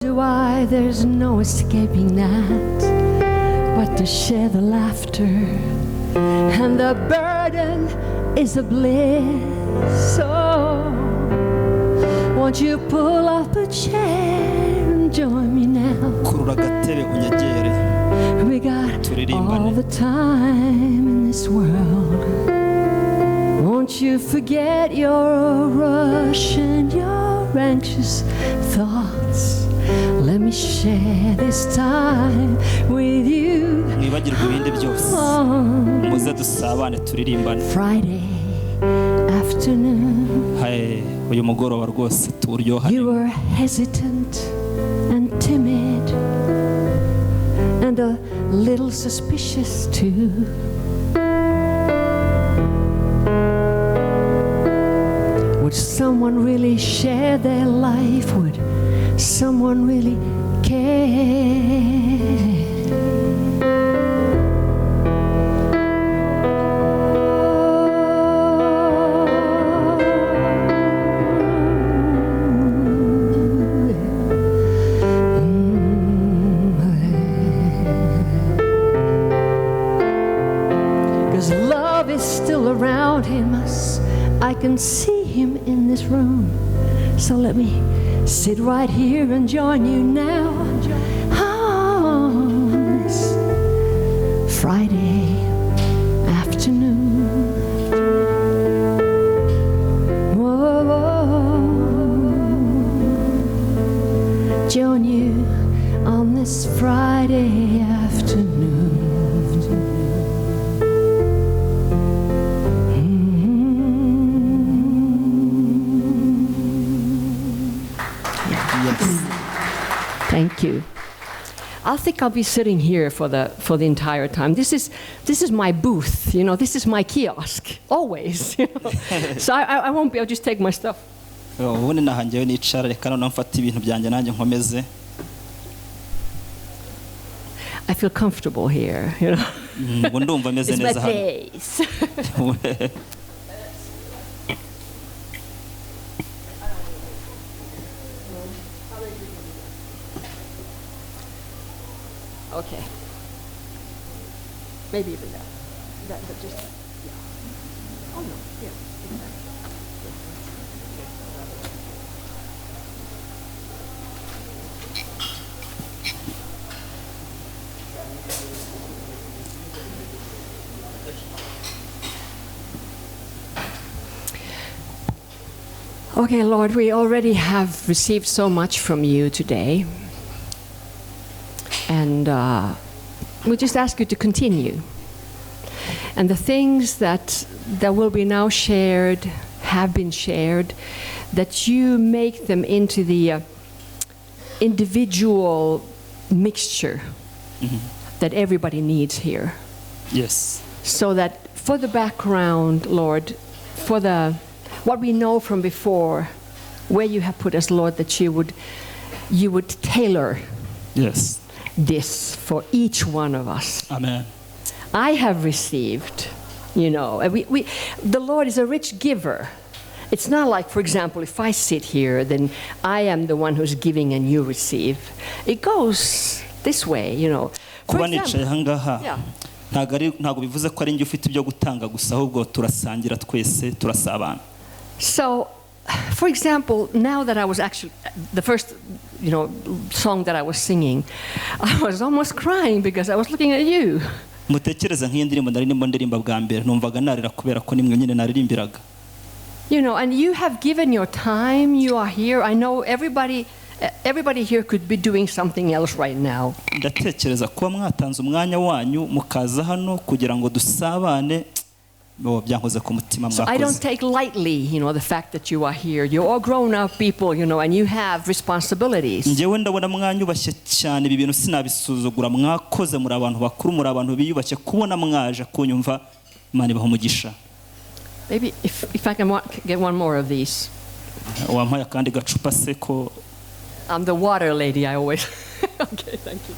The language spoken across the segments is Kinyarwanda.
Do I, there's no escaping that, but to share the laughter and the burden is a bliss. So won't you pull up a chair and join me now? Kurura agatebe unyegere. We got Turirimbane. All the time in this world. Won't you forget your rush and your anxious thoughts? Let me share this time with you Mwibagirwe ibindi byose on muze dusabane turirimbane. Friday afternoon. Haye, uyu mugoroba rwose tuwuryohane. You were hesitant and timid and a little suspicious too. Would someone really share their life? Would someone really care? Cause love is still around him. I can see him in this room. So let me sit right here and join you now on this Friday afternoon. Whoa, join you on this Friday afternoon. Yes. Thank you. I think I'll be sitting here for the entire time. This is my booth, you know. This is my kiosk, always. So I won't be. I'll just take my stuff. Ubundi naha njyewe nicara reka noneho mfate ibintu byanjye nanjye nkomeze. I feel comfortable here. Ubu ndumva meze It's my neza hano. Place. Okay. Maybe even that. That, but just, yeah. Oh no, yeah, exactly. Okay, Lord, we already have received so much from you today. And we just ask you to continue. And the things that will be now shared, have been shared, that you make them into the individual mixture that everybody needs here. So that for the background, Lord, for the what we know from before, where you have put us, Lord, that you would tailor this for each one of us. Amen. I have received, and the Lord is a rich giver. It's not like, for example, if I sit here, then I am the one who's giving and you receive. It goes this way. For Kuba nicaye example, ahangaha ntabwo ari ntabwo bivuze ko ari njye ufite ibyo gutanga gusa ahubwo turasangira twese turasabana. So, for example, now that I was actually, the first song that I was singing, I was almost crying because I was looking at you. Mutekereze nk'iyi ndirimbo nari ndimo ndirimba bwa mbere numvaga narira kubera ko nimwe nyine naririmbiraga. And you have given your time, you are here. I know everybody here could be doing something else right now. Ndatekereza kuba mwatanze umwanya wanyu mukaza hano kugira ngo dusabane oh, byankoze ku mutima. So I don't Mwakoze. Take lightly the fact that you are here. You're all grown up people, and you have responsibilities. Njyewe ndabona mwanyubashye cyane ibi bintu sinabisuzugura mwakoze muri abantu bakuru muri abantu biyubashye kubona mwaje kunyumva Imana ibaha umugisha. Maybe if I can get one more of these. Wampaye akandi gacupa se ko. I'm the water lady, I always. Okay, thank you.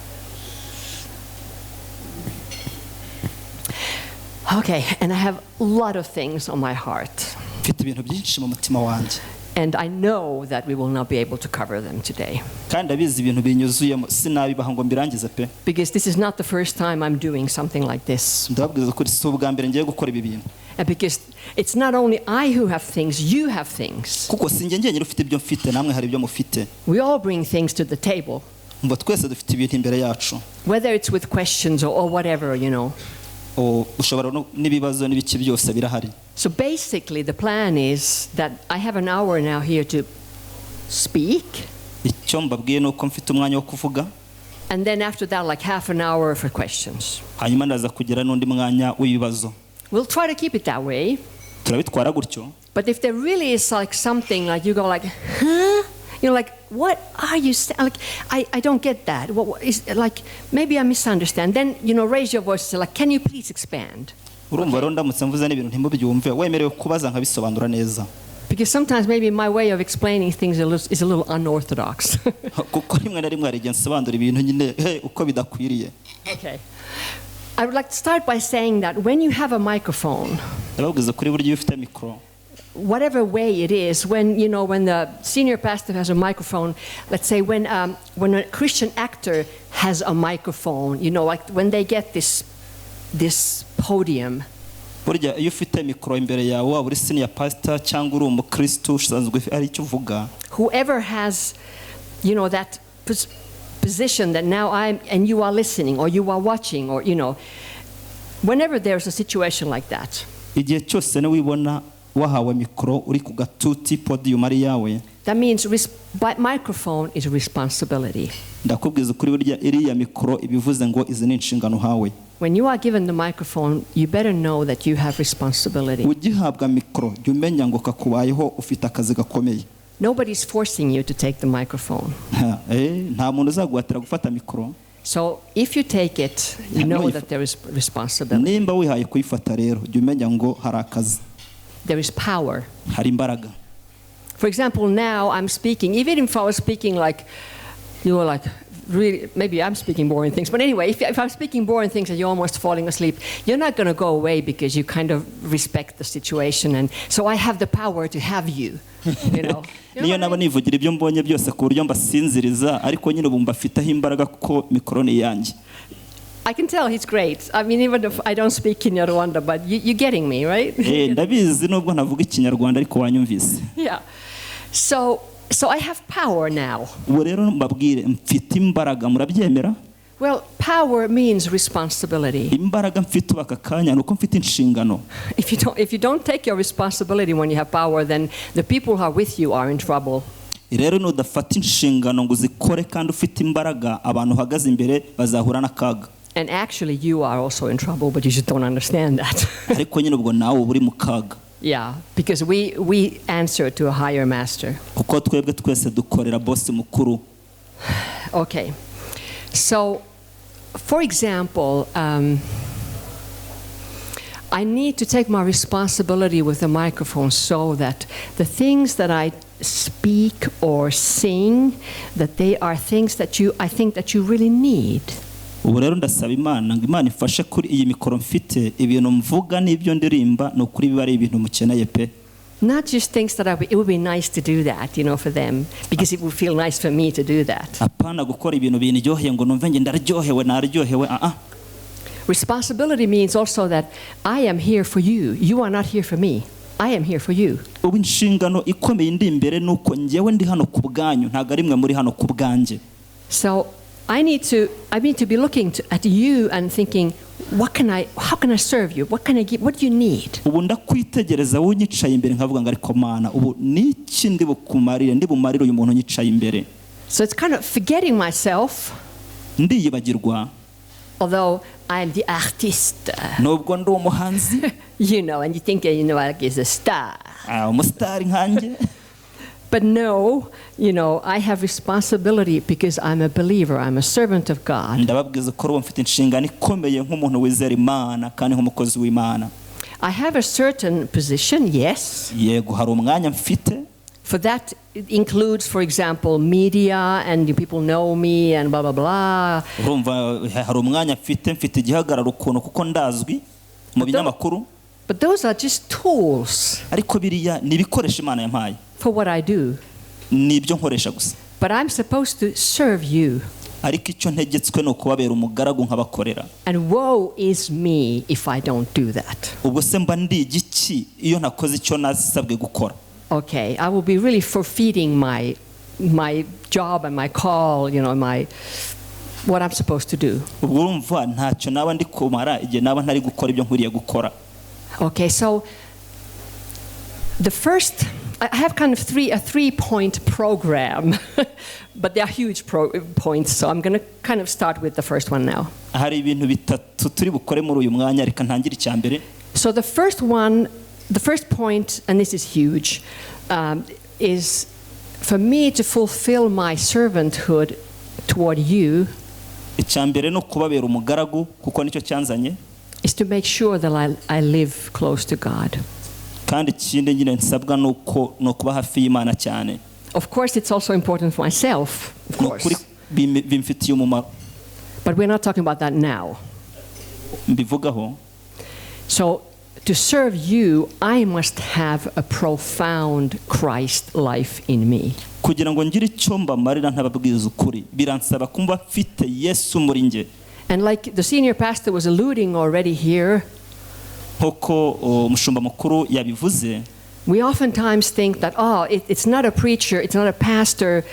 Okay, and I have a lot of things on my heart. Mfite ibintu byinshi mu mutima wanjye. And I know that we will not be able to cover them today. Kandi ndabizi ibintu binyuzuyemo sinabibaha ngo mbirangize pe. Because this is not the first time I'm doing something like this. Ndababwiza ukuri si ubwa mbere ngiye gukora ibi bintu. And because it's not only I who have things, you have things. Kuko si njye njyenyine ufite ibyo mfite, namwe hari ibyo mufite. We all bring things to the table. Umva twese dufite ibintu imbere yacu. Whether it's with questions or whatever. O, ushobora n'ibibazo n'ibiki byose birahari. So basically the plan is that I have an hour now here to speak. Icyo mbabwiye ni uko mfite umwanya wo kuvuga. And then after that, like half an hour for questions. Hanyuma ndaza kugira n'undi mwanya w'ibibazo. We'll try to keep it that way. Turabitwara gutyo. But if there really is like something like you go like, huh? You're like, what are you saying? Like, I don't get that. What is like? Maybe I misunderstand. Then raise your voice and say like, can you please expand? Urumva rero ndamutse mvuze n'ibintu ntimubyumve, wemerewe kubaza nkabisobanura neza. Because sometimes maybe my way of explaining things is a little unorthodox. Kuko rimwe na rimwe hari igihe nsobanura ibintu nyine, hey, uko bidakwiriye. Okay. I would like to start by saying that when you have a microphone, Ndababwiza kuri buryo iyo ufite mikoro, whatever way it is, when the senior pastor has a microphone, let's say when a Christian actor has a microphone, like when they get this podium. Burya iyo ufite mikoro imbere yawe, waba uri senior pastor cyangwa uri umukristo usanzwe ari icyo uvuga. Whoever has that position that now I'm and you are listening or you are watching or whenever there's a situation like that. Igihe cyose niwibona wahawe mikoro uri ku gatuti podium ari yawe. That means by microphone is a responsibility. Ndakubwiza ukuri burya iriya mikoro ibivuze ngo izi ni inshingano uhawe. When you are given the microphone, you better know that you have responsibility. Ugihabwa mikoro jya umenya ngo kakubayeho ufite akazi gakomeye. Nobody's forcing you to take the microphone. Ha, nta muntu uzaguhatira gufata mikoro. So if you take it, you know No, that there is responsibility. Nimba wihaye kuyifata rero jya umenya ngo hari akazi. There is power. Hari imbaraga. For example, now I'm speaking, even if I was speaking like, you were like, really, maybe I'm speaking boring things, but anyway, if I'm speaking boring things and you're almost falling asleep, you're not going to go away because you kind of respect the situation, and so I have the power to have you, you know. You know Niyo what I naba mean? nivugira ibyo mbonye byose ku buryo mbasinziriza, ariko nyine ubu mbafiteho imbaraga kuko mikoro ni iyanjye. I can tell he's great. Even if I don't speak Kinyarwanda, but you're getting me, right? Ndabizi nubwo ntavuga ikinyarwanda ariko wanyumvise. Yeah. So I have power now. Ubu rero mbabwire mfite imbaraga, murabyemera? Well, power means responsibility. Imbaraga mfite ubu aka kanya ni uko mfite inshingano. If you don't take your responsibility when you have power, then the people who are with you are in trouble. Rero nudafata inshingano ngo uzikore kandi ufite imbaraga, abantu uhagaze imbere bazahura n'akaga. And actually you are also in trouble, but you just don't understand that. Ariko nyine ubwo nawe uba uri mu kaga. Yeah, because we answer to a higher master. Kuko twebwe twese dukorera boss mukuru. Okay. So, for example, I need to take my responsibility with the microphone so that the things that I speak or sing, that they are things that I think that you really need. Ubu rero ndasaba Imana ngo Imana ifashe kuri iyi mikoro mfite, ibintu mvuga n'ibyo ndirimba ni ukuri biba ari ibintu mukeneye pe. Not just things that it would be nice to do that for them, because it would feel nice for me to do that. Apana gukora ibintu bindyoheye ngo numve nge ndaryohewe naryohewe, ah, ah. Responsibility means also that I am here for you. You are not here for me. I am here for you. Ubu inshingano ikomeye ndi imbere nuko njyewe ndi hano ku bwanyu, ntabwo ari mwe muri hano ku bwanjye. So I need to be looking at you and thinking, how can I serve you? What can I give? What do you need? Ubu ndakwitegereza wowe unyicaye imbere nkavuga ngo ariko Mana, ubu niki ndi bukumarire, ndi bumarire uyu muntu unyicaye imbere? So it's kind of forgetting myself. Ndiyibagirwa. Although I'm the artiste. Nubwo ndi umuhanzi. And you think, like is a star. Umusitari nkanjye. But no, I have responsibility because I'm a believer. I'm a servant of God. Ndababwiza ko ubu mfite inshingano ikomeye nk'umuntu wizera Imana kandi nk'umukozi w'Imana. I have a certain position, yes. Yego, hari umwanya mfite. For that it includes, for example, media and people know me and blah, blah, blah. Urumva hari umwanya mfite, mfite igihagararo ukuntu kuko ndazwi mu binyamakuru. But those are just tools. Ariko biriya ni ibikoresho Imana yampaye. for what I do. Ni ibyo nkoresha gusa. But I'm supposed to serve you. Ariko icyo ntegetswe ni ukubabera umugaragu nkabakorera. And woe is me if I don't do that. Ubwo se mba ndi igiki iyo ntakoze icyo nasabwe gukora? Okay, I will be really forfeiting my job and my call, my what I'm supposed to do. Ubwo urumva ntacyo naba ndi kumara igihe naba ntari gukora ibyo nkwiriye gukora. Okay, so the first, I have kind of three a 3-point program, but they are huge points, so I'm going to kind of start with the first one now. Hari ibintu bitatu turi bukore muri uyu mwanya, reka ntangire icya mbere. So the first one, the first point, and this is huge, is for me to fulfill my servanthood toward you Icya mbere ni ukubabera umugaragu kuko nicyo cyanzanye. Is to make sure that I live close to God. Kandi ikindi nyine nsabwa ni uko ni ukuba hafi y'Imana cyane. Of course, it's also important for myself, of Ni ukuri course. Bimfitiye umumaro. But we're not talking about that now. Mbivugaho. So, to serve you, I must have a profound Christ life in me. Kugira ngo ngire icyo mbamarira ntababwiza ukuri biransaba kumba mfite Yesu muri njye. And like the senior pastor was alluding already here, Nk'uko oh, umushumba mukuru yabivuze, we oftentimes think that, oh, it's not a preacher, it's not a pastor,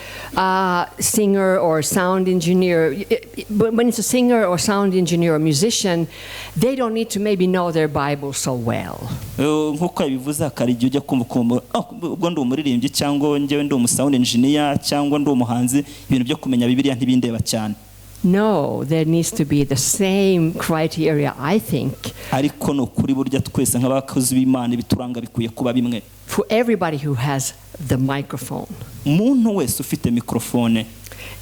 singer, or sound engineer. But when it's a singer or sound engineer or musician, they don't need to maybe know their Bible so well. Nk'uko yabivuze hakari igihe ujya kumva ukumva "Oh, ubwo ndi umuririmbyi cyangwa njyewe ndi umusound engineer cyangwa ndi umuhanzi, ibintu byo kumenya Bibiliya ntibindeba cyane." No, there needs to be the same criteria, I think, Ariko ni ukuri burya twese nk'abakozi b'Imana ibituranga bikwiye kuba bimwe. For everybody who has the microphone. Umuntu wese ufite mikorofone.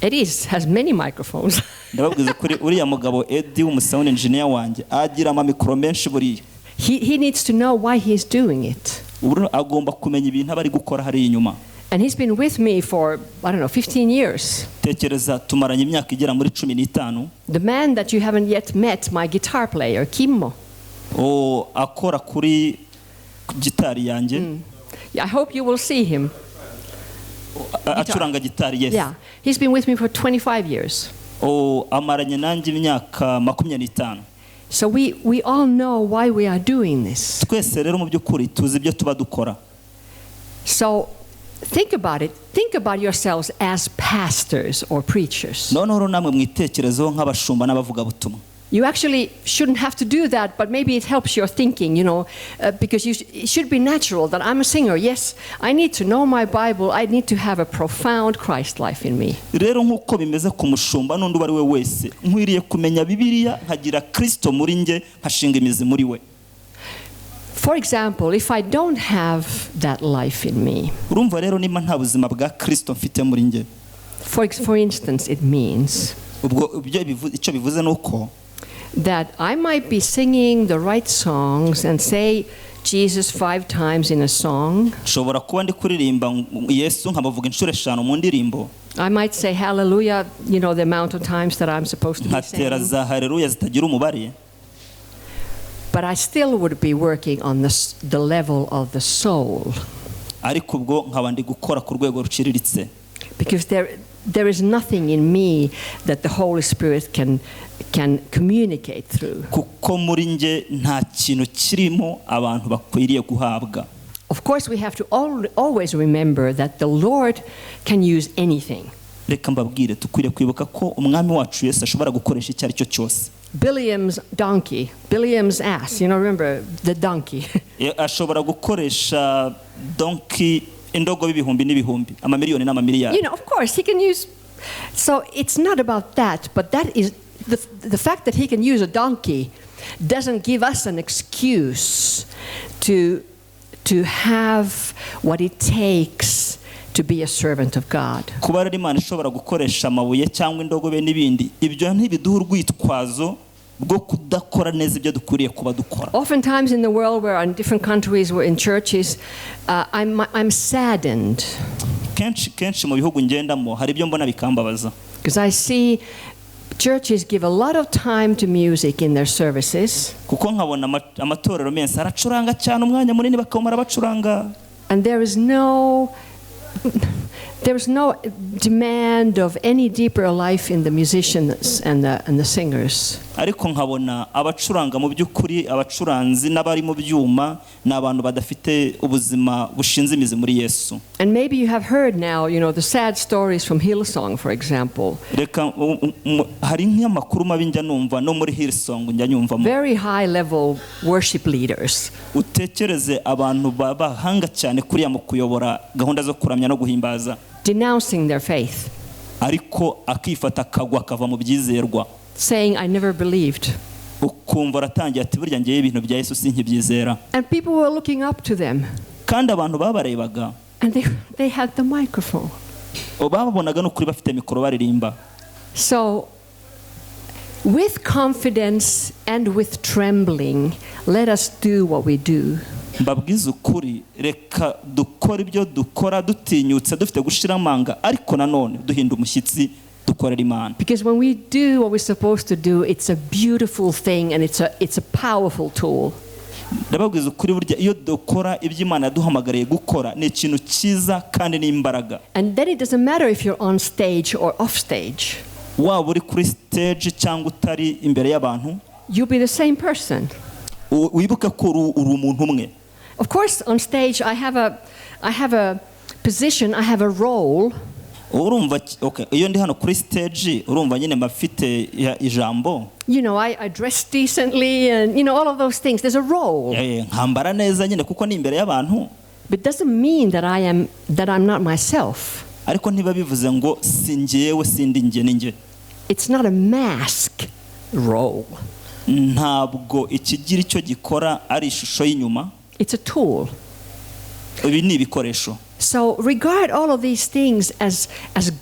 Eddie has many microphones. Ndababwiza kuri uriya mugabo Eddie w'umusound engineer wanjye agira amamikoro menshi buriya. He needs to know why he's doing it. Ubu agomba kumenya ibintu aba ari gukora hariya inyuma. And he's been with me for, I don't know, 15 years. Tekereza tumaranye imyaka igera muri 15. The man that you haven't yet met, my guitar player, Kimmo. O, akora kuri gitari yanjye. Yeah, I hope you will see him. Acuranga gitari, yes. Yeah, he's been with me for 25 years. O, amaranye nanjye imyaka 25. So we all know why we are doing this. Twese rero mu by'ukuri tuzi ibyo tuba dukora. So think about it. Think about yourselves as pastors or preachers. Noneho rero namwe mwitekerezeho nk'abashumba n'abavugabutumwa. You actually shouldn't have to do that, but maybe it helps your thinking, because it should be natural that I'm a singer. Yes, I need to know my Bible. I need to have a profound Christ life in me. Rero nk'uko bimeze ku mushumba n'undi uwo ari we wese nkwiriye kumenya Bibiliya nkagira Kristo muri njye nkashinga imizi muri we. For example, if I don't have that life in me, Urumva rero niba nta buzima bwa Kristo mfite muri njye, for instance, it means ubwo ibyo icyo bivuze ni uko that I might be singing the right songs and say Jesus five times in a song. Nshobora kuba ndi kuririmba Yesu nkamuvuga inshuro eshanu mu ndirimbo. I might say hallelujah, the amount of times that I'm supposed to be Nkatera saying. Za haleluya zitagira umubare. But I still would be working on the level of the soul. Ariko ubwo nkaba ndi gukora ku rwego ruciriritse. Because there is nothing in me that the Holy Spirit can communicate through. Kuko muri nge nta kintu kirimo abantu bakwiriye guhabwa. Of course, we have to always remember that the Lord can use anything. Reka mbabwire dukwiriye kwibuka ko umwami wacu Yesu ashobora gukoresha icyo ari cyo cyose. Bileam's donkey, Bileam's ass, remember the donkey. Ashobora gukoresha donkey indogobe ibihumbi n'ibihumbi amamiliyoni n'amamiliyari. Of course, he can use. So it's not about that, but that is the fact that he can use a donkey doesn't give us an excuse to have what it takes to be a servant of God. Kuba rero Imana ishobora gukoresha amabuye cyangwa indogobe n'ibindi ibyo ntibiduha urwitwazo rwo kudakora neza ibyo dukwiriye kuba dukora. Oftentimes in the world, where in different countries, we're in churches, I'm saddened. Kenshi kenshi mu bihugu ngendamo hari ibyo mbona bikambabaza. Because I see churches give a lot of time to music in their services. Kuko nkabona amatorero menshi aracuranga cyane umwanya munini bakawumara bacuranga. And there is no There's no demand of any deeper life in the musicians and the singers. Ariko nkabona abacuranga, mu by'ukuri abacuranzi n'abari mu byuma ni abantu badafite ubuzima bushinze imizi muri Yesu. And maybe you have heard now the sad stories from Hillsong, for example. Reka hari nk'amakuru mabi njya numva no muri Hillsong njya nyumvamo. Very high level worship leaders Utekereze abantu b'abahanga cyane kuriya mu kuyobora gahunda zo kuramya no guhimbaza, denouncing their faith, ariko akifata akagwa akava mu byizerwa, saying, "I never believed." Ukumva aratangiye ati burya ngewe ibintu bya Yesu sinkibyizera. And people were looking up to them, Kandi abantu babarebaga, and they had the microphone. Bababonaga n'ukuri bafite mikoro baririmba. So, with confidence and with trembling, let us do what we do. Mbabwize ukuri, reka dukore ibyo dukora dutinyutse, dufite gushira amanga, ariko nanone duhinda umushyitsi dukorera Imana. Because when we do what we're supposed to do, it's a beautiful thing and it's a powerful tool. Ndababwiza ukuri, burya iyo dukora ibyo Imana yaduhamagariye gukora ni ikintu cyiza kandi n'imbaraga. And then it doesn't matter if you're on stage or off stage, Waba uri kuri stage cyangwa utari imbere y'abantu, you'll be the same person. Wibuke ko uri umuntu umwe. Of course, on stage, I have a position, I have a role, Urumva, okay, iyo ndi hano kuri stage urumva nyine mba mfite ijambo. I dress decently and all of those things. There's a role. Nkambara neza nyine kuko ni imbere y'abantu. But it doesn't mean that I'm not myself. Ariko ntiba bivuze ngo si njyewe, sindi njye, ni njye. It's not a mask role. Ntabwo ikigira icyo gikora ari ishusho y'inyuma. It's a tool. Ibi ni ibikoresho. So regard all of these things as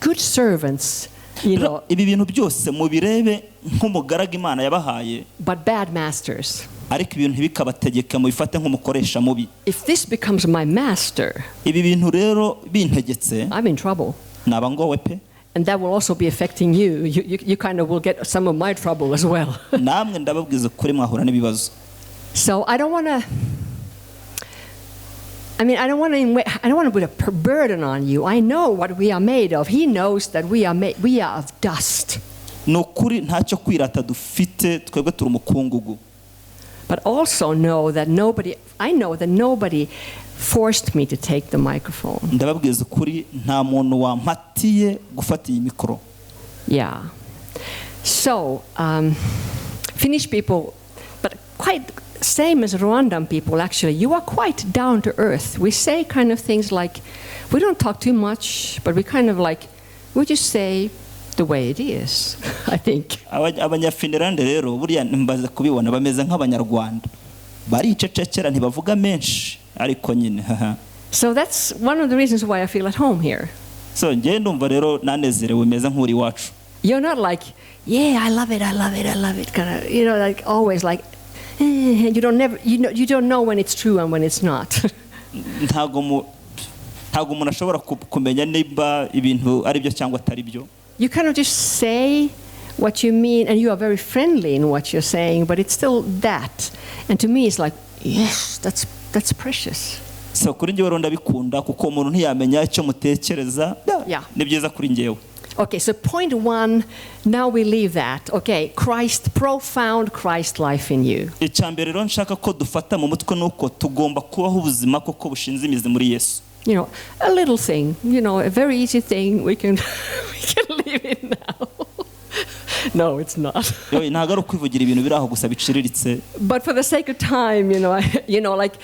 good servants, Rero ibi bintu byose mubirebe nk'umugaragu Imana yabahaye, but bad masters. Ariko ibintu ntibikabategeke, mubifate nk'umukoresha mubi. If this becomes my master, Ibi bintu rero bintegetse, I'm in trouble. Naba ngowe pe. And that will also be affecting you. You kind of will get some of my trouble as well. Namwe ndababwiza ukuri mwahura n'ibibazo. So I don't want to. I mean, I don't want to put a burden on you. I know what we are made of. He knows that we are of dust. Ni ukuri ntacyo kwirata dufite, twebwe turi umukungugu. But also know that nobody. I know that nobody forced me to take the microphone. Ndababwiza ukuri nta muntu wampatiye gufata iyi mikoro. Yeah. So, Finnish people, but quite same as Rwandan people actually, you are quite down to earth. We say kind of things like, we don't talk too much, but we kind of like, we just say the way it is, I think. Abanyafinilande rero buriya mbaze kubibona bameze nk'Abanyarwanda, baricecekera ntibavuga menshi ariko nyine haha. So that's one of the reasons why I feel at home here. So njyewe ndumva rero nanezerewe meze nk'uri iwacu. You're not like, "Yeah, I love it, I love it, I love it," kind of, like always like, you don't never, you don't know when it's true and when it's not. Ntabwo umuntu ashobora kumenya niba ibintu ari byo cyangwa atari byo. You kind of just say what you mean, and you are very friendly in what you're saying, but it's still that. And to me, it's like, yes, that's precious. So kuri njyewe rero ndabikunda kuko umuntu ntiyamenya icyo mutekereza. Ni byiza kuri njyewe. Okay, so point one, now we leave that. Okay, Christ, profound Christ life in you. Icya mbere rero nshaka ko dufata mu mutwe ni uko tugomba kubaho ubuzima koko bushinze imizi muri Yesu. A little thing, a very easy thing. We can leave it now. No, it's not. Yewe, ntabwo ari ukwivugira ibintu biri aho gusa biciriritse. But for the sake of time, like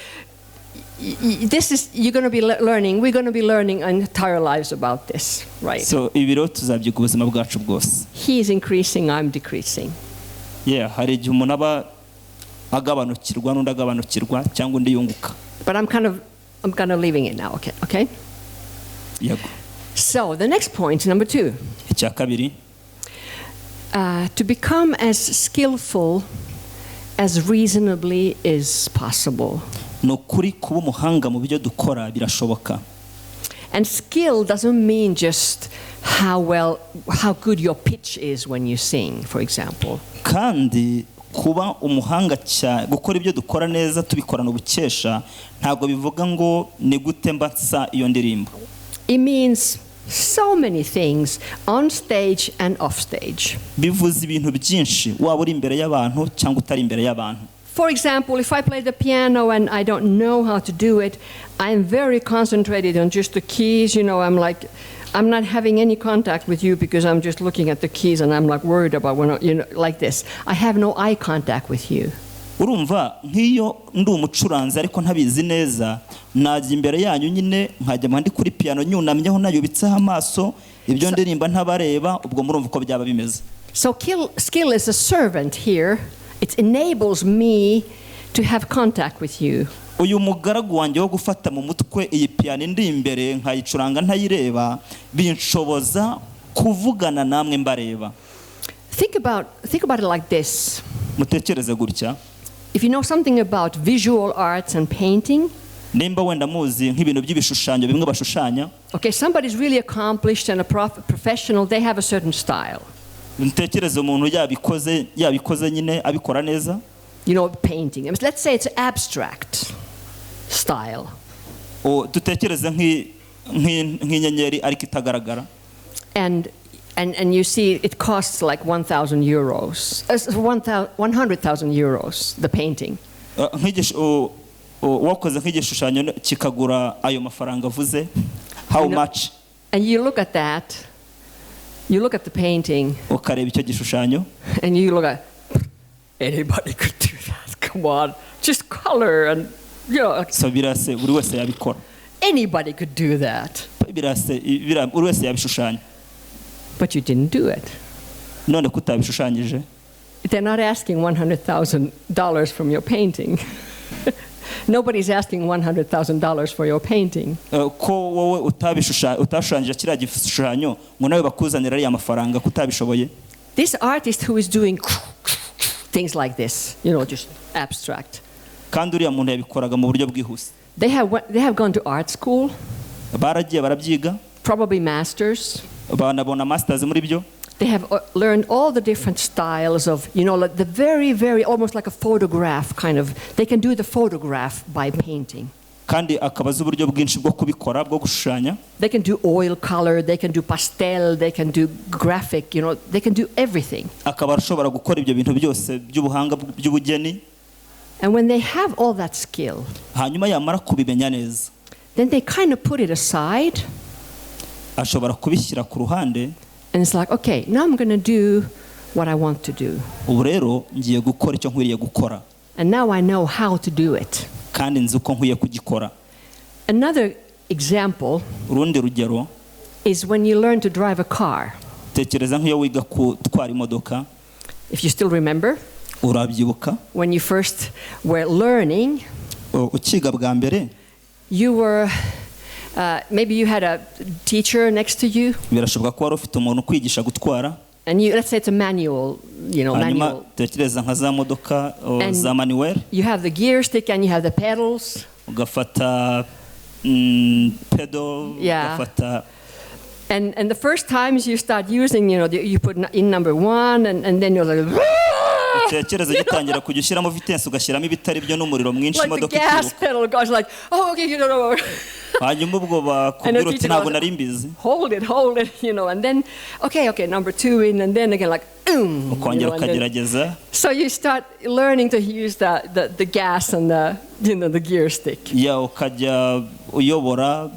this is you're going to be learning. We're going to be learning our entire lives about this, right? So ibi rero tuzabyiga ubuzima bwacu bwose. He is increasing, I'm decreasing. Yeah, hari igihe umuntu aba agabanukirwa n'undi agabanukirwa cyangwa undi yunguka. But I'm kind of leaving it now. Okay. Yego. So the next point, number two, Icya kabiri, to become as skillful as reasonably is possible. Ni ukuri kuba umuhanga mu byo dukora birashoboka. And skill doesn't mean just how good your pitch is when you sing, for example. Kandi kuba umuhanga cyane, gukora ibyo dukora neza tubikorana ubukesha, ntabwo bivuga ngo ni gute mba nsa iyo ndirimbo. It means so many things on stage and off stage. Bivuze ibintu byinshi, waba uri imbere y'abantu cyangwa utari imbere y'abantu. For example, if I play the piano and I don't know how to do it, I'm very concentrated on just the keys. I'm like, I'm not having any contact with you because I'm just looking at the keys and I'm like worried about when, like this. I have no eye contact with you. Urumva nk'iyo ndi umucuranzi ariko ntabizi neza, najya imbere yanyu nyine nkajya ndi kuri piano nyunamyeho nayubitseho amaso, ibyo ndirimba ntabareba, ubwo murumva uko byaba bimeze. So skill is a servant here. It enables me to have contact with you. Uyu mugaragu wanjye wo gufata mu mutwe iyi piano indi imbere nkayicuranga ntayireba, binshoboza kuvugana namwe mbareba. Think about it like this. Mutekereze gutya. If you know something about visual arts and painting, nimba wenda muzi nk'ibintu by'ibishushanyo bimwe bashushanya, okay, somebody's really accomplished and a professional, they have a certain style. Mutekereze umuntu yabikoze yabikoze nyine abikora neza. Painting. I mean, let's say it's abstract style. Dutekereze nk'inyenyeri ariko itagaragara. And you see it costs like €1,000, €100,000, the painting. Wakoze nk'igishushanyo kikagura ayo mafaranga avuze, how much? And you look at that, you look at the painting, ukareba icyo gishushanyo, and you look at, anybody could do that, come on, just color and, like, so birase buri wese yabikora. Anybody could do that. Birase buri wese yabishushanya. But you didn't do it. None ko utabishushanyije? They're not asking $100,000 from your painting. Nobody's asking $100,000 for your painting. Ko wowe utashushanyije kiriya gishushanyo ngo nawe bakuzanire ariya mafaranga ko utabishoboye? This artist who is doing things like this, just abstract. Kandi uriya muntu yabikoraga mu buryo bwihuse. They have gone to art school, baragiye barabyiga, probably masters. Banabona masters muri byo. They have learned all the different styles of, like the very, very, almost like a photograph kind of. They can do the photograph by painting. Kandi akaba azi uburyo bwinshi bwo kubikora bwo gushushanya. They can do oil color, they can do pastel, they can do graphic, they can do everything. Akaba ashobora gukora ibyo bintu byose by'ubuhanga by'ubugeni. And when they have all that skill, hanyuma yamara kubimenya neza, then they kind of put it aside ashobora kubishyira ku ruhande, and it's like, okay, now I'm going to do what I want to do. Ubu rero ngiye gukora icyo nkwiriye gukora. And now I know how to do it. Kandi nzi uko nkwiye kugikora. Another example urundi rugero is when you learn to drive a car. Tekereza nk'iyo wiga gutwara imodoka. If you still remember, urabyibuka, when you first were learning, ukiga bwa mbere, you were, maybe you had a teacher next to you, birashoboka ko wari ufite umuntu ukwigisha gutwara, and you, let's say it's a manual, hanyuma manual. Tekereza nka za modoka And za manuel, you have the gear stick and you have the pedals. Ugafata pédale, ugafata. And the first times you start using, you put in number one, and then you're like, utekereza ugitangira kujya ushyiramo vitesse ugashyiramo ibitari byo n'umuriro mwinshi, like the imodoka gas ikiruka. Pedal goes like, oh, okay, Hanyuma ubwo bakubwira uti teacher ntabwo goes, nari mbizi. Hold it, hold it, and then, okay, number two in, and then again, like, you ukongera and then, ukagerageza. So you start learning to use the gas and the gear stick. Ya ukajya uyobora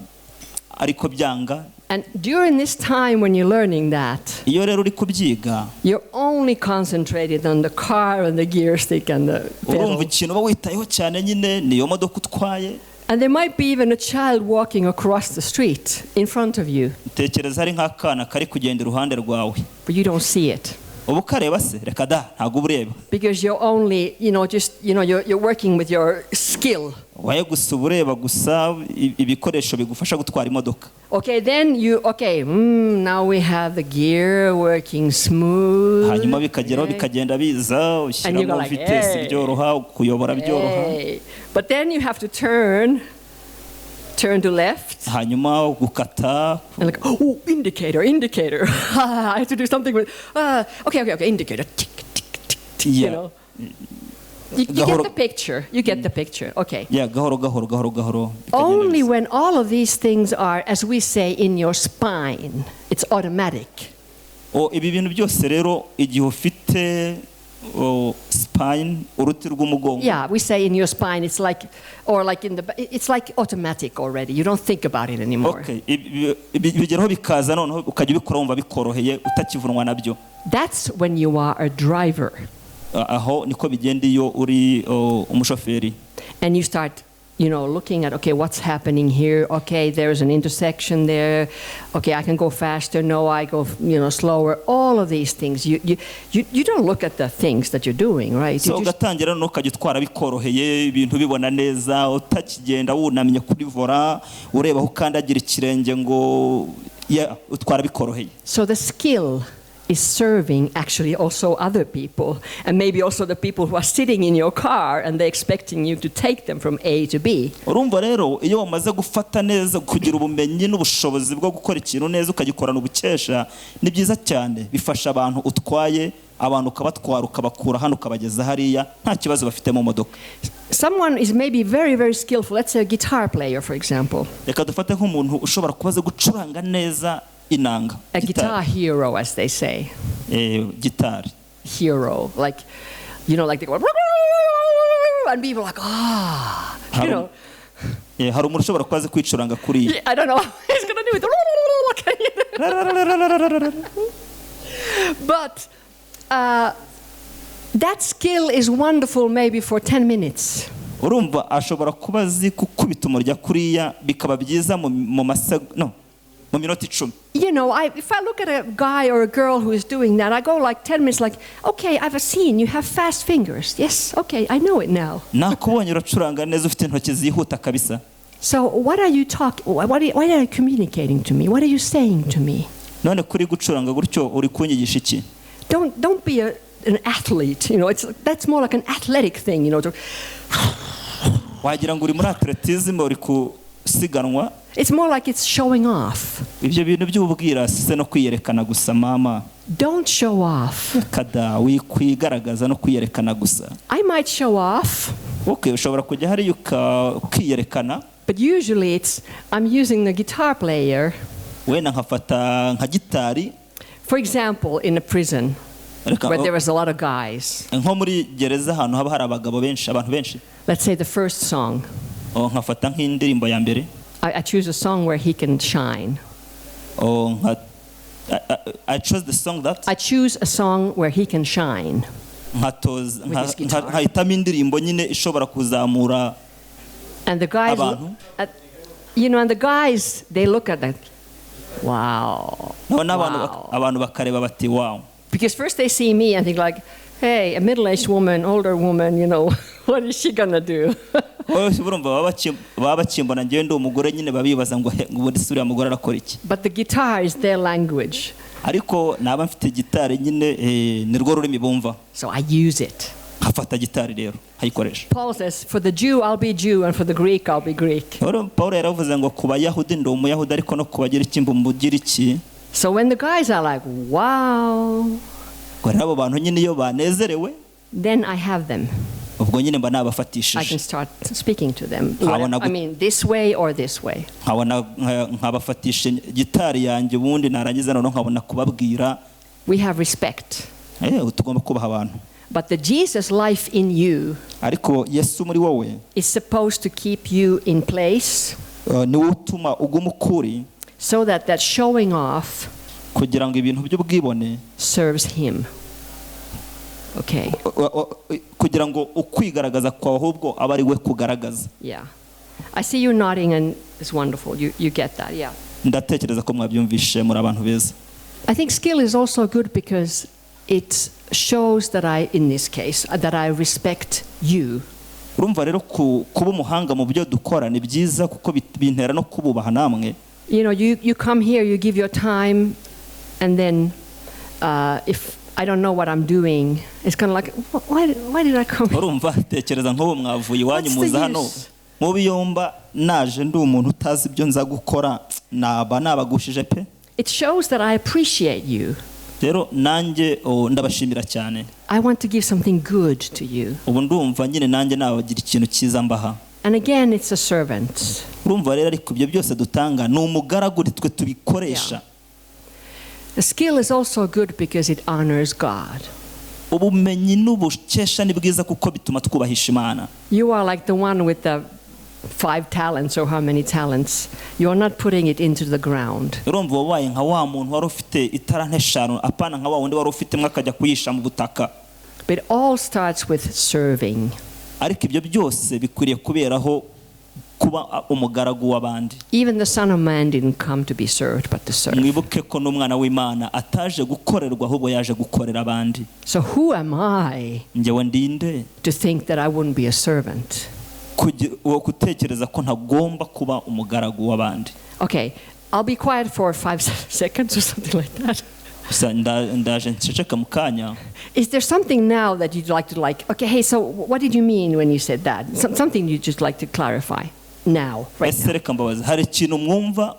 ariko byanga. And during this time when you're learning that, iyo rero uri kubyiga, you're only concentrated on the car and the gear stick and the urumva pedal. Ikintu uba witayeho cyane nyine niyo modoka utwaye. And there might be even a child walking across the street in front of you, tekereza hari nk'akana kari kugenda iruhande rwawe, but you don't see it uba ukareba se? Reka da, ntabwo uba ureba. Because you're only, just, you're working with your skill. Waye gusa uba ureba gusa ibikoresho bigufasha gutwara imodoka. Okay, then you, okay, now we have the gear working smooth. Hanyuma bikageraho Okay. bikagenda biza ushyiramo go like, vitesse "Hey." byoroha kuyobora byoroha. Hey. But then you have to turn to left. Hanyuma gukata. And like, oh, indicator, indicator. I have to do something with, okay, indicator. Tick, tick, tick, tick, you know. You get Gahoro the picture. You get the picture. Okay. Ya, gahoro gahoro gahoro gahoro bikagenda Only biza. When all of these things are, as we say, in your spine, it's automatic. O, ibi bintu byose rero igihe ufite o, spine, uruti rw'umugongo. Yeah, we say in your spine, it's like, or like in the, it's like automatic already. You don't think about it anymore. Okay, bigeraho bikaza noneho ukajya ubikora wumva bikoroheye utakivunwa nabyo. That's when you are a driver Aho niko bigenda iyo uri o, umushoferi. And you start looking at, okay, what's happening here? Okay, there's an intersection there. Okay, I can go faster. No, I go slower. All of these things. You don't look at the things that you're doing, right? So You just, ugatangira noneho ukajya utwara bikoroheye ibintu ubibona neza utakigenda wunamye kuri volant ureba aho ukandagira ikirenge ngo ya utwara bikoroheye. So the skill is serving actually also other people, and maybe also the people who are sitting in your car and they're expecting you to take them from A to B. Urumva rero iyo wamaze gufata neza kugira ubumenyi n'ubushobozi bwo gukora ikintu neza ukagikorana ubukesha ni byiza cyane bifasha abantu utwaye abantu ukabatwara ukabakura hano ukabageza hariya nta kibazo bafite mu modoka. Someone is maybe very, very skillful. Let's say a guitar player, for example. Reka dufate nk'umuntu ushobora kuba azi gucuranga neza inanga. A guitar hero, as they say. Eh, gitari. Hero. Like they go, and people are like, ah, you know. Eh, hari umuntu ushobora kuba azi kwicuranga kuriya. Yeah, I don't know how he's going to do it. But that skill is wonderful maybe for 10 minutes. Urumva ashobora kuba azi gukubita umurya kuriya bikaba byiza mu no mu minota 10. If I look at a guy or a girl who is doing that, I go like 10 minutes like, okay, I've seen you have fast fingers. Yes, okay, I know it now. Nakubonye uracuranga neza ufite intoki zihuta kabisa. So what are you talking, what are you communicating to me? What are you saying to me? None kuri gucuranga gutyo uri kunyigisha iki? Don't be an athlete, that's more like an athletic thing. To, Wagira ngo uri muri athlétisme uri kusiganwa. It's more like it's showing off. Ibyo bintu by'ubwirasi se no kwiyerekana gusa mama. Don't show off. Kada wikwigaragaza no kwiyerekana gusa. I might show off. Okay, ushobora kujya hariya ukiyerekana. But usually it's I'm using the guitar player. Wenda nkafata nka gitari. For example, in a prison Reka, where there was a lot of guys. Nko muri gereza ahantu haba hari abagabo benshi abantu benshi. Let's say the first song. Oh, nkafata nk'indirimbo ya mbere. I choose a song where he can shine. Oh, nka, I chose the song that I choose a song where he can shine. Nkatoza With his guitar. Nkahitamo indirimbo nyine ishobora kuzamura And the guys, abantu. And the guys, they look at that. Wow. Nabo n'abantu Wow. abantu bakareba bati wow. Because first they see me and think like, hey, a middle-aged woman, older woman, what is she going to do? Bose urumva baba bakimbona njyewe ndi umugore nyine babibaza ngo he, ngo ubundi se uriya mugore arakora iki? But the guitar is their language. Ariko naba mfite gitari nyine eh, ni rwo rurimi bumva. So I use it. Nkafata gitari rero nkayikoresha. Paul says, for the Jew, I'll be Jew, and for the Greek, I'll be Greek. Rero Paul yaravuze ngo ku bayahudi ndi umuyahudi ariko no ku bagiriki mba umugiriki. So when the guys are like, wow, Ubwo rero abo bantu nyine iyo banezerewe then I have them. Ubwo nyine mba I nabafatishije. Can start speaking to them. Nkabona I mean, this way or this way. Nkabona nkabafatisha gitari yanjye ubundi narangiza noneho nkabona kubabwira. We have respect. Eh, tugomba kubaha abantu. But the Jesus life in you Ariko Yesu muri wowe is supposed to keep you in place niwe utuma uguma ukuri so that that showing off kugira ngo ibintu by'ubwibone serves him. Okay. Kugira ngo ukwigaragaza kwawe ahubwo abe ari we kugaragaza. Yeah. I see you nodding and it's wonderful. You get that, yeah. Ndatekereza ko mwabyumvishe muri abantu beza. I think skill is also good because it shows that I, in this case, that I respect you. Urumva rero kuba umuhanga mu byo dukora ni byiza kuko bintera no kububaha namwe. You come here, you give your time, and then if I don't know what I'm doing, it's kind of like, why did I come here? Urumva tekereza nk'ubu mwavuye iwanyu What's the muza hano use? nk'ubu iyo mba naje ndi umuntu utazi ibyo nza gukora naba nabagushije pe. It shows that I appreciate you. Rero nanjye oh, ndabashimira cyane. I want to give something good to you. Ubu ndumva nyine nanjye nabagira ikintu cyiza mbaha. And again, it's a servant. Urumva rero ariko ibyo byose dutanga ni umugaragu twe tubikoresha. The skill is also good because it honors God. Ubumenyi n'ubukesha ni bwiza kuko bituma twubahisha Imana. You are like the one with the five talents or how many talents. You are not putting it into the ground. Urumva wabaye nka wa muntu wari ufite itaranto eshanu apana nka wa wundi wari ufitemo akajya kuyisha mu butaka. But it all starts with serving. Ariko ibyo byose bikwiriye kuberaho kuba umugaragu w'abandi. Even the Son of Man didn't come to be served, but to serve. Mwibuke ko n'umwana w'Imana ataje gukorerwa ahubwo yaje gukorera abandi. So who am I Njyewe ndinde to think that I wouldn't be a servant? Uwo gutekereza ko ntagomba kuba umugaragu w'abandi. Okay, I'll be quiet for 5 seconds or something like that. Gusa ndaje nceceka mu kanya. Is there something now that you'd like to like, okay, hey, so what did you mean when you said that? Something you'd just like to clarify now, right Ese now. reka mbabaze hari ikintu mwumva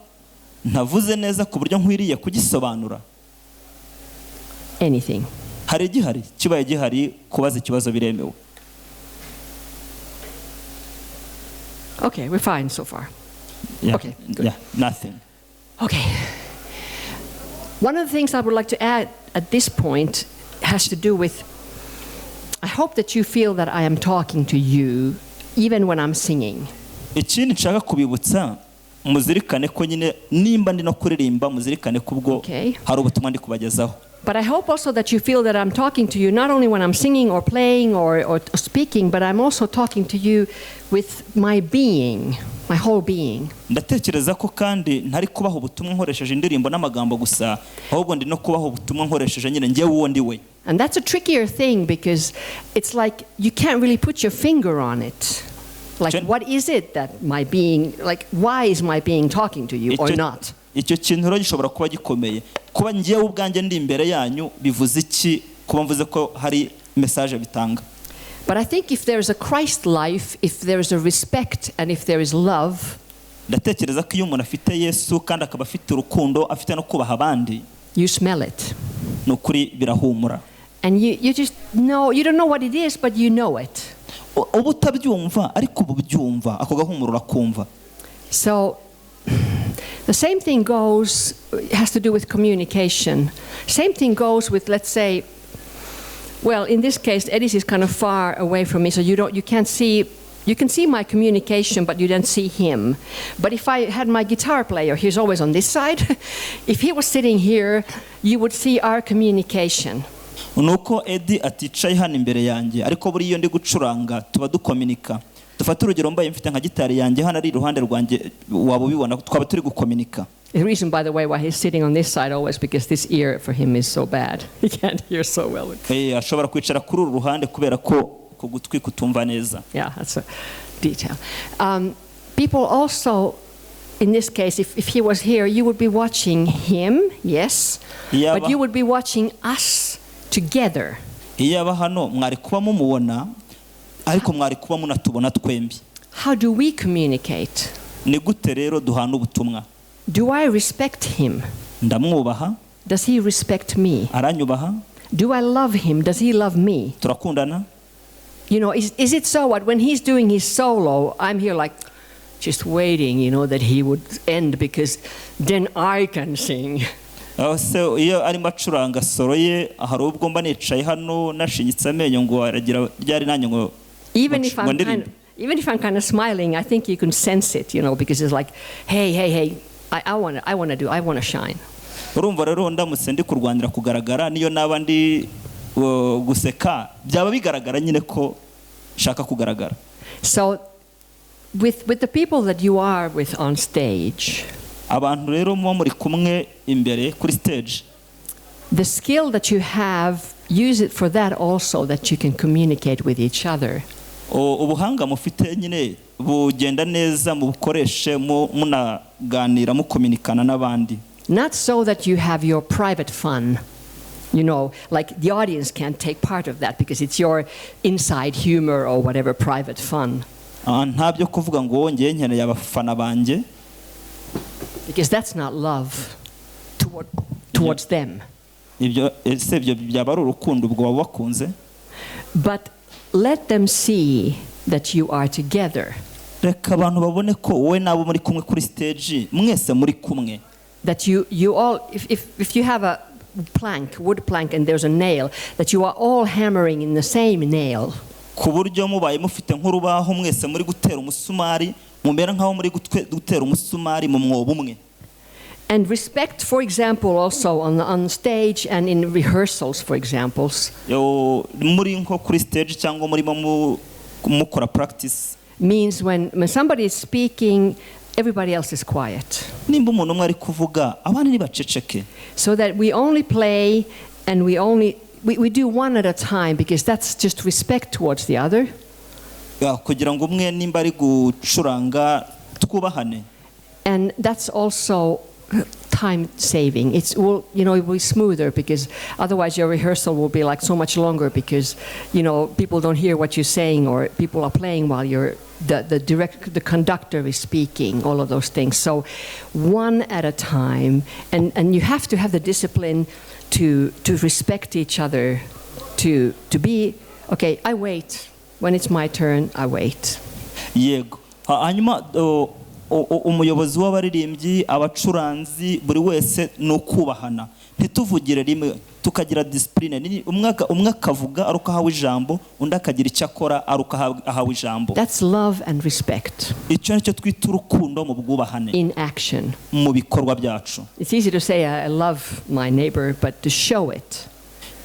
ntavuze neza ku buryo nkwiriye kugisobanura? Anything. Hari igihari kibaye gihari kubaza ikibazo biremewe. Okay, we're fine so far. Yeah. Okay, good. Yeah, nothing. Okay. One of the things I would like to add at this point has to do with, I hope that you feel that I am talking to you even when I'm singing. Ikindi nshaka kubibutsa muzirikane ko nyine nimba ndi no kuririmba muzirikane ko ubwo Okay. hari ubutumwa ndi kubagezaho. But I hope also that you feel that I'm talking to you not only when I'm singing or playing or speaking, but I'm also talking to you with my being, my whole being. Ndatekereza ko kandi ntari kubaha ubutumwa nkoresheje indirimbo n'amagambo gusa ahubwo ndi no kubaha ubutumwa nkoresheje nyine njyewe uwo ndi we. And that's a trickier thing because it's like you can't really put your finger on it. Like, what is it that my being, like, why is my being talking to you or not? Icyo kintu rero gishobora kuba gikomeye kuba njyewe ubwanjye ndi imbere yanyu bivuze iki kuba mvuze ko hari message bitanga. But I think if there is a Christ life, if there is a respect and if there is love, Ndatekereza ko iyo umuntu afite Yesu kandi akaba afite urukundo afite no kubaha abandi, you smell it. Ni ukuri birahumura. And you just know, you don't know what it is, but you know it. Uba utabyumva ariko uba ubyumva ako gahumuro urakumva. So the same thing goes, has to do with communication. Same thing goes with, let's say, well, in this case, Eddie's is kind of far away from me, so you don't, you can't see, you can see my communication, but you don't see him. But if I had my guitar player, he's always on this side. If he was sitting here, you would see our communication. Nuko Eddie aticaye hano imbere yanjye ariko buri iyo ndi gucuranga tuba dukominika. Dufate urugero mbaye mfite nka gitari yanjye hano ari iruhande rwanjye waba ubibona twaba turi gukominika. The reason, by the way, why he's sitting on this side always because this ear for him is so bad. He can't hear so well. Ashobora kwicara kuri uru ruhande kubera ko ku gutwi kutumva neza. Yeah, that's a detail. People also, in this case, if he was here, you would be watching him, yes, but you would be watching us together. Iyo aba hano mwari kuba mumubona ariko mwari kuba munatubona twembi. How do we communicate? Ni gute rero duhana ubutumwa? Do I respect him? Ndamwubaha. Does he respect me? Aranyubaha. Do I love him? Does he love me? Turakundana. Is it so what when he's doing his solo, I'm here like just waiting, that he would end because then I can sing. Aho se iyo arimo acuranga solo ye hari ubwo mba nicaye hano nashinyitse amenyo ngo aragira ryari nanjye ngo Even if ngo I'm ndirimbe. kind of, even if I'm kind of smiling, I think you can sense it, because it's like, hey, hey, hey, I want to shine. Urumva rero ndamutse ndi kurwanira kugaragara niyo naba ndi guseka byaba bigaragara nyine ko nshaka kugaragara. So with the people that you are with on stage, abantu rero muba muri kumwe imbere kuri stage, the skill that you have, use it for that also, that you can communicate with each other. Ubuhanga mufite nyine bugenda neza mubukoreshe munaganira mukominikana n'abandi. Not so that you have your private fun, like the audience can't take part of that because it's your inside humor or whatever private fun. Nta byo kuvuga ngo wongeye nkeneye abafana banjye. Because that's not love towards them. Ibyo ese ibyo byaba ari urukundo ubwo waba wakunze? But let them see that you are together. Reka abantu babone ko wowe n'abo muri kumwe kuri stage mwese muri kumwe. That you all, if you have a plank, wood plank, and there's a nail, that you are all hammering in the same nail. Ku buryo mubaye mufite nk'urubaho mwese muri gutera umusumari mumera nk'aho muri gutera umusumari mu mwobo umwe. And respect, for example, also on stage and in rehearsals, for examples. Yo, muri nko kuri stage cyangwa murimo mukora practice. Means when somebody is speaking, everybody else is quiet. Nimba umuntu umwe ari kuvuga abandi ntibaceceke. So that we only play and we do one at a time, because that's just respect towards the other. Ya, kugira ngo umwe nimba ari gucuranga twubahane. And that's also time saving. It will be smoother, because otherwise your rehearsal will be so much longer, because people don't hear what you're saying, or people are playing while the conductor is speaking, all of those things. So one at a time, and you have to have the discipline to respect each other, to be okay, I wait. When it's my turn, I wait. Yego. Hanyuma umuyobozi w'abaririmbyi, abacuranzi, buri wese ni ukubahana, ntituvugire rimwe, tukagira discipline. Ni umwe akavuga ari uko ahawe ijambo, undi akagira icyo akora ari uko ahawe ijambo. That's love and respect. Icyo nicyo twita urukundo mu bwubahane. In action. Mu bikorwa byacu. It's easy to say I love my neighbor, but to show it.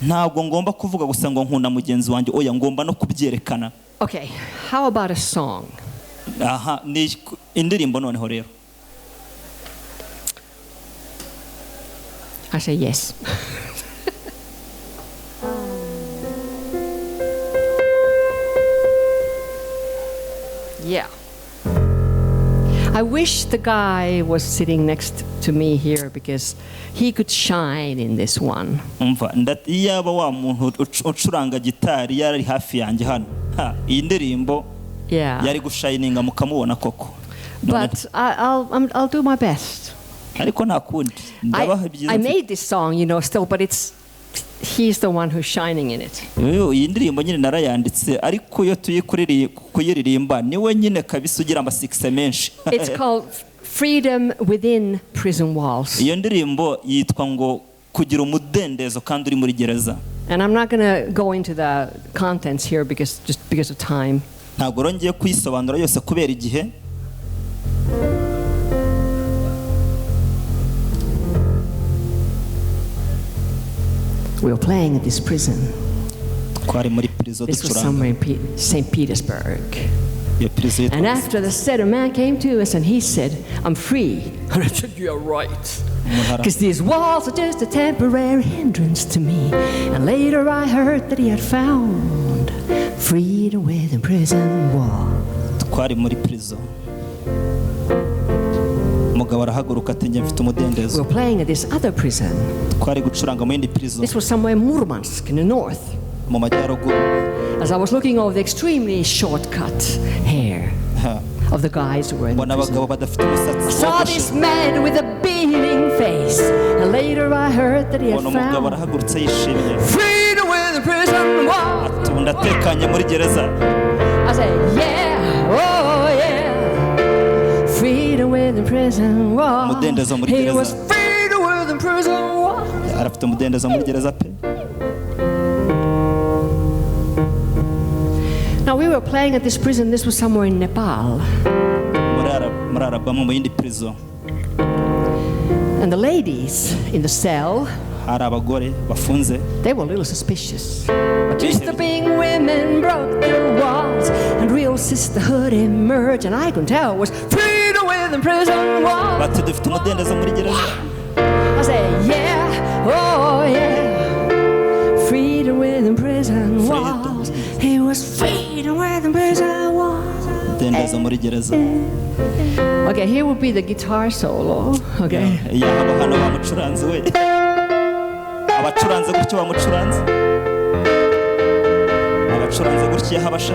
Ntabwo ngomba kuvuga gusa ngo nkunda mugenzi wanjye, oya ngomba no kubyerekana. Okay, how about a song? Aha, ni indirimbo noneho rero. I say yes. Yeah. I wish the guy was sitting next to me here, because he could shine in this one. Umva, iyaba wa muntu ucuranga gitari yari hafi yanjye hano. Ha, iyi ndirimbo yari gushininga mukamubona koko. But I'll do my best. Ariko nta kundi. Ndabaha ibyiza I mfite. made this song, still, but he's the one who's shining in it. Uyu, iyi ndirimbo nyine narayanditse, ariko iyo tuyi kuyiririmba niwe nyine kabisa ugira amasikise menshi. It's called Freedom Within Prison Walls. Iyo ndirimbo yitwa ngo kugira umudendezo kandi uri muri gereza. And I'm not going to go into the contents here just because of time. Ntabwo rero ngiye kuyisobanura yose kubera igihe. We were playing at this prison. Twari muri prison This was ducuranga. somewhere in Saint Petersburg. Iyo prison yitwa And after the set, a man came to us and he said, I'm free. And I said, you're right. Umuntu ara- Because these walls are just a temporary hindrance to me. And later I heard that he had found freedom within prison walls. Twari muri prison. Umugabo arahaguruka ati njye mfite umudendezo. We were playing at this other prison. Twari gucuranga mu yindi prison. This was somewhere in Murmansk in the north. Mu majyaruguru. As I was looking over the extremely short-cut hair Ha. of the guys who were in the Mbona prison. abagabo badafite umusatsi I saw wogoshe. this man with a beaming face, and later I heard that he had Mbona umugabo found arahagurutse yishimye. freedom within the prison walls. Ati ubu ndatekanye muri gereza. I said, yeah, oh yeah, freedom within prison walls. Umudendezo muri He gereza. was freedom within prison walls. Arafite umudendezo muri gereza pe. Now we were playing at this prison. This was somewhere in Nepal. Muri Alabama mu yindi prison. And the ladies in the cell, Hari abagore bafunze. they were a little suspicious. But just the being women broke the walls, and real sisterhood emerged, and I could tell it was freedom within prison walls. Bati dufite umudendezo muri gereza. I said, yeah, oh yeah, freedom within prison Freedom. walls. It was freedom within prison walls. Umudendezo muri gereza. Okay, here will be the guitar solo. Okay. Yeah, haba hano bamucuranze we. Abacuranze gutyo bamucuranze. Abacuranze gutyo habasha.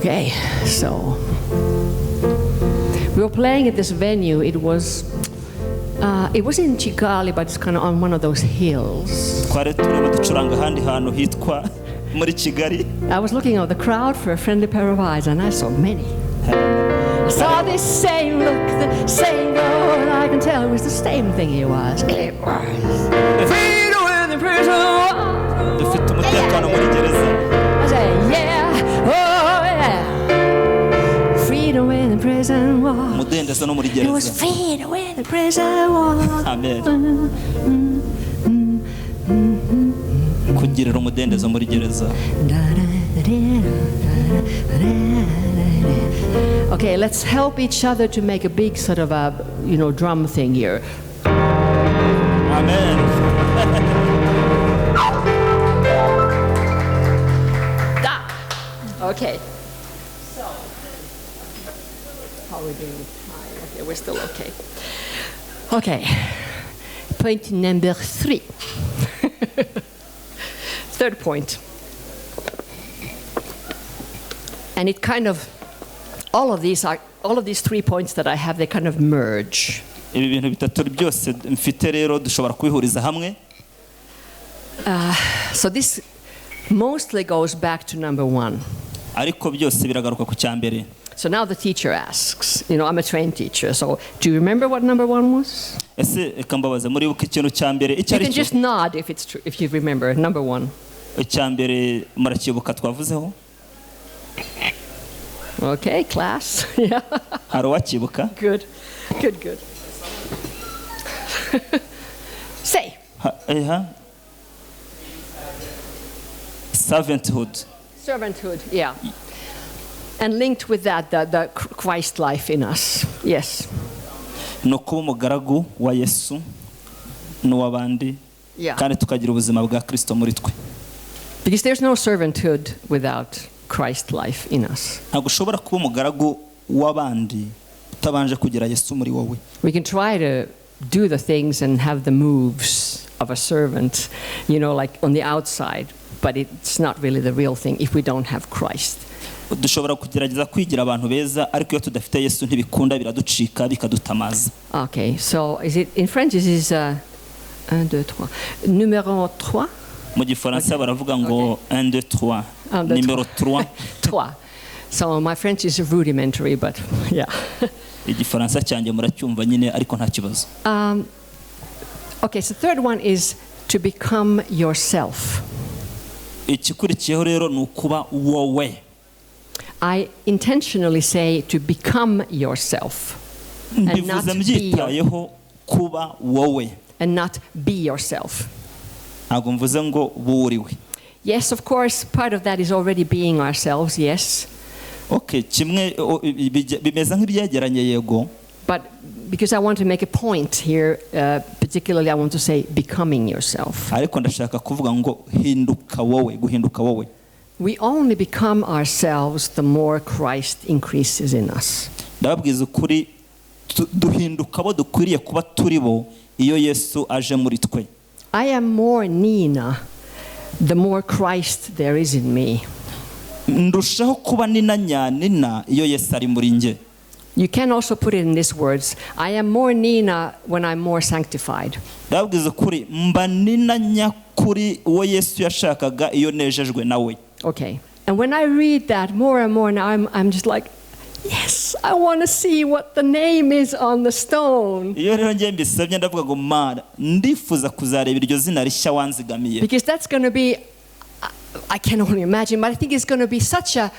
Okay, so we were playing at this venue. It was in Kigali, but it's kind of on one of those hills. Twari turimo ducuranga ahandi hantu hitwa muri Kigali. I was looking at the crowd for a friendly pair of eyes, and I saw many. I saw this same look, the same glow, and I can tell it was the same thing he was. It was freedom in the prison. Dufite umutekano muri gereza. I say, yeah, oh yeah. Freedom in the prison wall. Umudendezo no muri It was gereza. Freedom in the prison wall. Amen, kugirira umudendezo muri gereza. Okay, let's help each other to make a big sort of a drum thing here. Amen. Da. Okay. So, how are we doing with time? Okay, we're still okay. Okay. Point number 3. Third point. And it kind of, all of these 3 points that I have, they kind of merge. Ibi bintu bitatu byose mfite rero dushobora kubihuriza hamwe. So this mostly goes back to number 1. Ariko byose biragaruka ku cya mbere. So now the teacher asks, I'm a trained teacher, so do you remember what number 1 was? Ese reka mbabaze, muribuka ikintu cya mbere icyo You ari can cyo? Just nod if it's true, if you remember number 1. Icya mbere muracyibuka twavuzeho? Okay, class. Yeah, Hari uwacyibuka? Good, good, good. Say. Eha. Servanthood. Servanthood, yeah. And linked with that, the Christ life in us. Yes. Ni ukuba umugaragu wa Yesu n'uw'abandi kandi tukagira ubuzima bwa Kirisito muri twe. Because there's no servanthood without Christ life in us. Ntabwo ushobora kuba umugaragu w'abandi utabanje kugira Yesu muri wowe. We can try to do the things and have the moves of a servant, like on the outside, but it's not really the real thing if we don't have Christ. Dushobora kugerageza kwigira abantu beza, ariko iyo tudafite Yesu ntibikunda, biraducika bikadutamaza. Okay, so is it in French? This is un, deux, trois. Numéro trois. Mu gifaransa baravuga ngo 1 2 3. Un, deux, Nimero 3. Trois. So my French is rudimentary, but yeah. Igifaransa cyanjye muracyumva nyine, ariko nta kibazo. Okay, so third one is to become yourself. Ikikurikiyeho rero ni ukuba wowe. I intentionally say to become yourself and Mbivuze not be, mbyitayeho, kuba wowe. And not be yourself. Ntabwo mvuze ngo buriwe. Yes, of course, part of that is already being ourselves, yes. Okay, kimwe bimeze nk'ibyegeranye, yego. But because I want to make a point here, particularly I want to say becoming yourself. Ariko ndashaka kuvuga ngo hinduka wowe, guhinduka wowe. We only become ourselves the more Christ increases in us. Ndababwiza ukuri, duhinduka abo dukwiriye kuba turi bo iyo Yesu aje muri twe. I am more Nina the more Christ there is in me. Ndushaho kuba Nina nyanina iyo Yesu ari muri njye. You can also put it in these words: I am more Nina when I'm more sanctified. Ndababwiza ukuri, mba Nina nyakuri uwo Yesu yashakaga iyo nejejwe nawe. Okay. And when I read that more and more now, I'm just like, yes, I want to see what the name is on the stone. Iyo rero ngiye mbisabye, ndavuga ngo Mana, ndifuza kuzareba iryo zina rishya wanzigamiye. Because that's going to be, I can only imagine, but I think it's going to be such a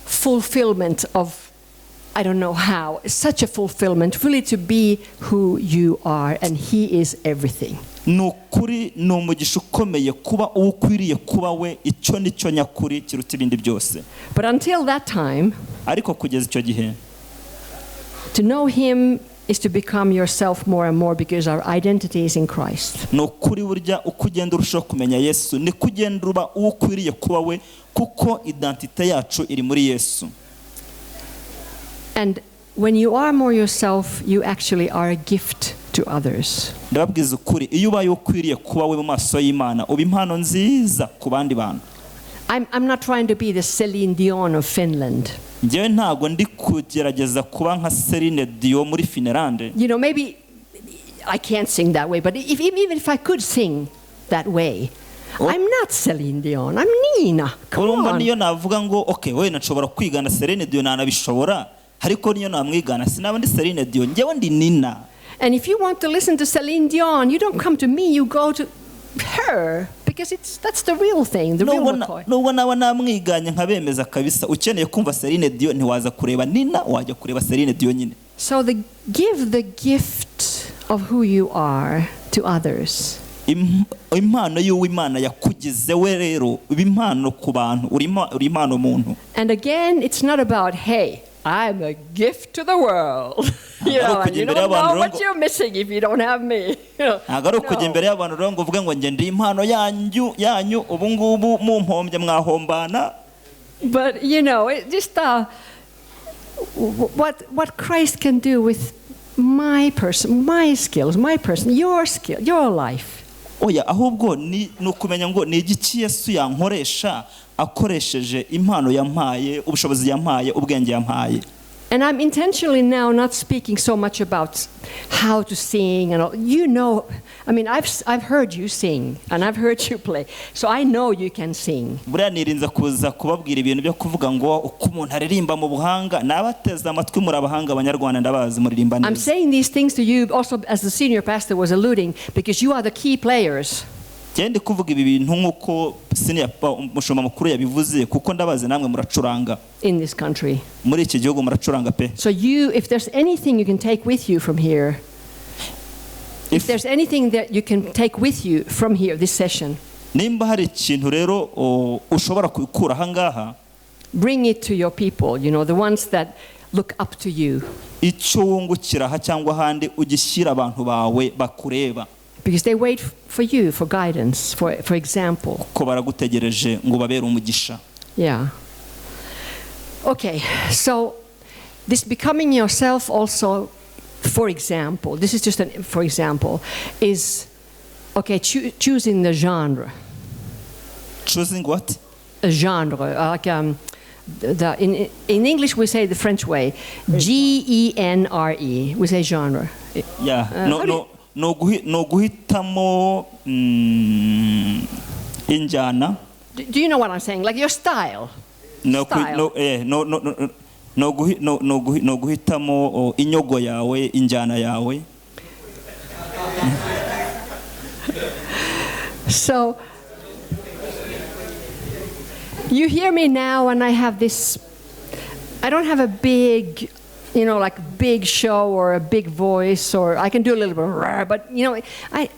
fulfillment of, I don't know how, such a fulfillment, really to be who you are, and He is everything. Ni ukuri ni umugisha ukomeye kuba uwo ukwiriye kuba we, icyo ni cyo nyakuri kiruta ibindi byose. But until that time, Ariko kugeza icyo gihe, to know Him is to become yourself more and more because our identity is in Christ. Ni ukuri burya uko ugenda urushaho kumenya Yesu niko ugenda uba uwo ukwiriye kuba we, kuko identité yacu iri muri Yesu. And when you are more yourself, you actually are a gift to others. Ndababwiza ukuri, iyo ubaye ukwiriye kuba we mu maso y'Imana, uba impano nziza ku bandi bantu. I'm not trying to be the Celine Dion of Finland. Njyewe ntabwo ndi kugerageza kuba nka Celine Dion muri Finlande. Maybe I can't sing that way, but even if I could sing that way, Oh. I'm not Celine Dion. I'm Nina. Come Urumva on. niyo navuga ngo okay, wenda nshobora kwigana Celine Dion, nanabishobora, ariko niyo namwigana sinaba ndi Celine Dion. Njyewe ndi Nina. And if you want to listen to Celine Dion, you don't come to me, you go to her, because it's that's the real thing, the real Nubwo na- McCoy. nubwo naba namwiganye nkabemeza kabisa, ukeneye kumva Celine Dion ntiwaza kureba Nina, wajya kureba Celine Dion nyine. So give the gift of who you are to others. Impano y'uwimana yakugize we rero iba impano ku bantu, uri impano muntu. And again, it's not about, "Hey, I'm a gift to the world." And you don't know what you're missing if you don't have me. Ntabwo ari ukujya No. imbere y'abantu rero ngo uvuge ngo njye ndi impano yanyu, ubu ngubu mumpombye mwahombana. But it just what Christ can do with my person, my skills, my person, your skill, your life. Oya, ahubwo ni ukumenya ngo ni igiki Yesu yankoresha akoresheje impano yampaye, ubushobozi yampaye, ubwenge yampaye. And I'm intentionally now not speaking so much about how to sing and all. I mean, I've heard you sing and I've heard you play, so I know you can sing. Buriya nirinze kuza kubabwira ibintu byo kuvuga ngo uko umuntu aririmba mu buhanga. Nabateze amatwi, muri abahanga, Abanyarwanda ndabazi muririmba I'm neza. Saying these things to you also, as the senior pastor was alluding, because you are the key players. Njye ndi kuvuga ibi bintu nk'uko senior umushumba mukuru yabivuze, kuko ndabazi namwe muracuranga. In this country. Muri iki gihugu muracuranga pe. So you, if there's anything you can take with you from here, if there's anything that you can take with you from here, this session, Nimba hari ikintu rero ushobora gukura aha ngaha, bring it to your people, the ones that look up to you. Icyo wungukira aha cyangwa ahandi ugishyira abantu bawe bakureba. Because they wait for you for guidance, for example. Ko baragutegereje ngo babere umugisha. Yeah. Okay, so this becoming yourself also, for example, this is just an for example, is okay, choosing the genre. Choosing what? A genre, like in English we say the French way, Genre. We say genre. Yeah. No, How do no, ni uguhitamo injyana. Do you know what I'm saying? Like your style. No, Style. No, no, ni uguhitamo inyogo yawe, injyana yawe. So you hear me now, and I have this. I don't have a big, like big show or a big voice, or I can do a little bit, rah, but I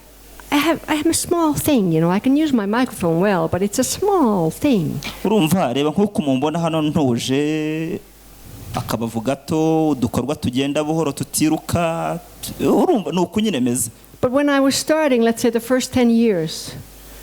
have a small thing. I can use my microphone well, but it's a small thing. Urumva reba nk'uko mumbona hano ntuje, akabavu gato, udukorwa tugenda buhoro tutiruka, urumva ni uku nyine meze. But when I was starting, let's say the first 10 years,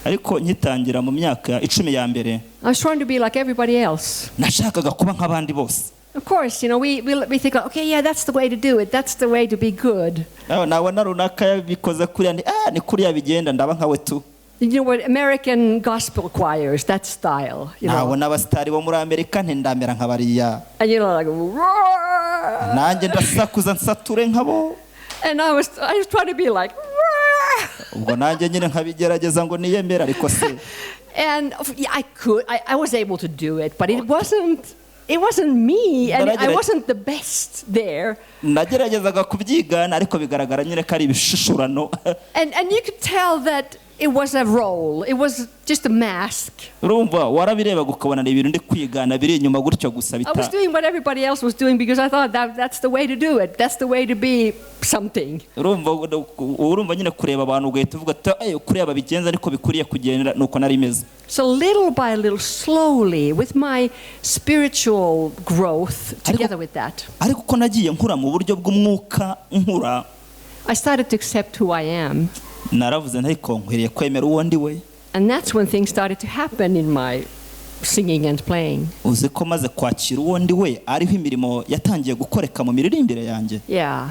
Ariko nkitangira mu myaka 10 ya mbere, I was trying to be like everybody else. Nashakaga kuba nk'abandi bose. Of course, we think, "Okay, yeah, that's the way to do it. That's the way to be good." Nawe nabona runaka yabikoze kuriya, ni kuriya bigenda, ndaba nkawe tu. You know what, American gospel choirs, that style. Nabona abasitari bo muri Amerika nti ndamera nka bariya. And like, "Roar!" Nanjye ndasakuza nsature nkabo. And I was trying to be like, "Roar!" Ubwo nanjye nyine nkabigerageza ngo niyemere, ariko se And yeah, I was able to do it, but it wasn't me, and I wasn't the best there. Nageragezaga kubyigana, ariko bigaragara nyine ko ari ibishushurano. And you could tell that it was a role, it was just a mask. Urumva warabirebaga ukabona ni ibintu ndi kwigana biri inyuma gutyo gusa. I was Bita doing what everybody else was doing because I thought that that's the way to do it. That's the way to be something. Urumva nyine kureba abantu ugahita uvuga ati: "Eh, kuriya babigenza ariko bikwiriye kugenda," nuko nari meze. So little by little, slowly, with my spiritual growth together with that, Ariko uko nagiye nkura mu buryo bw'umwuka nkura, I started to accept who I am. Naravuze nti ariko nkwiriye kwemera uwo ndi we. And that's when things started to happen in my singing and playing. Uzi ko maze kwakira uwo ndi we ariho imirimo yatangiye gukoreka mu miririmbire yanjye. Yeah.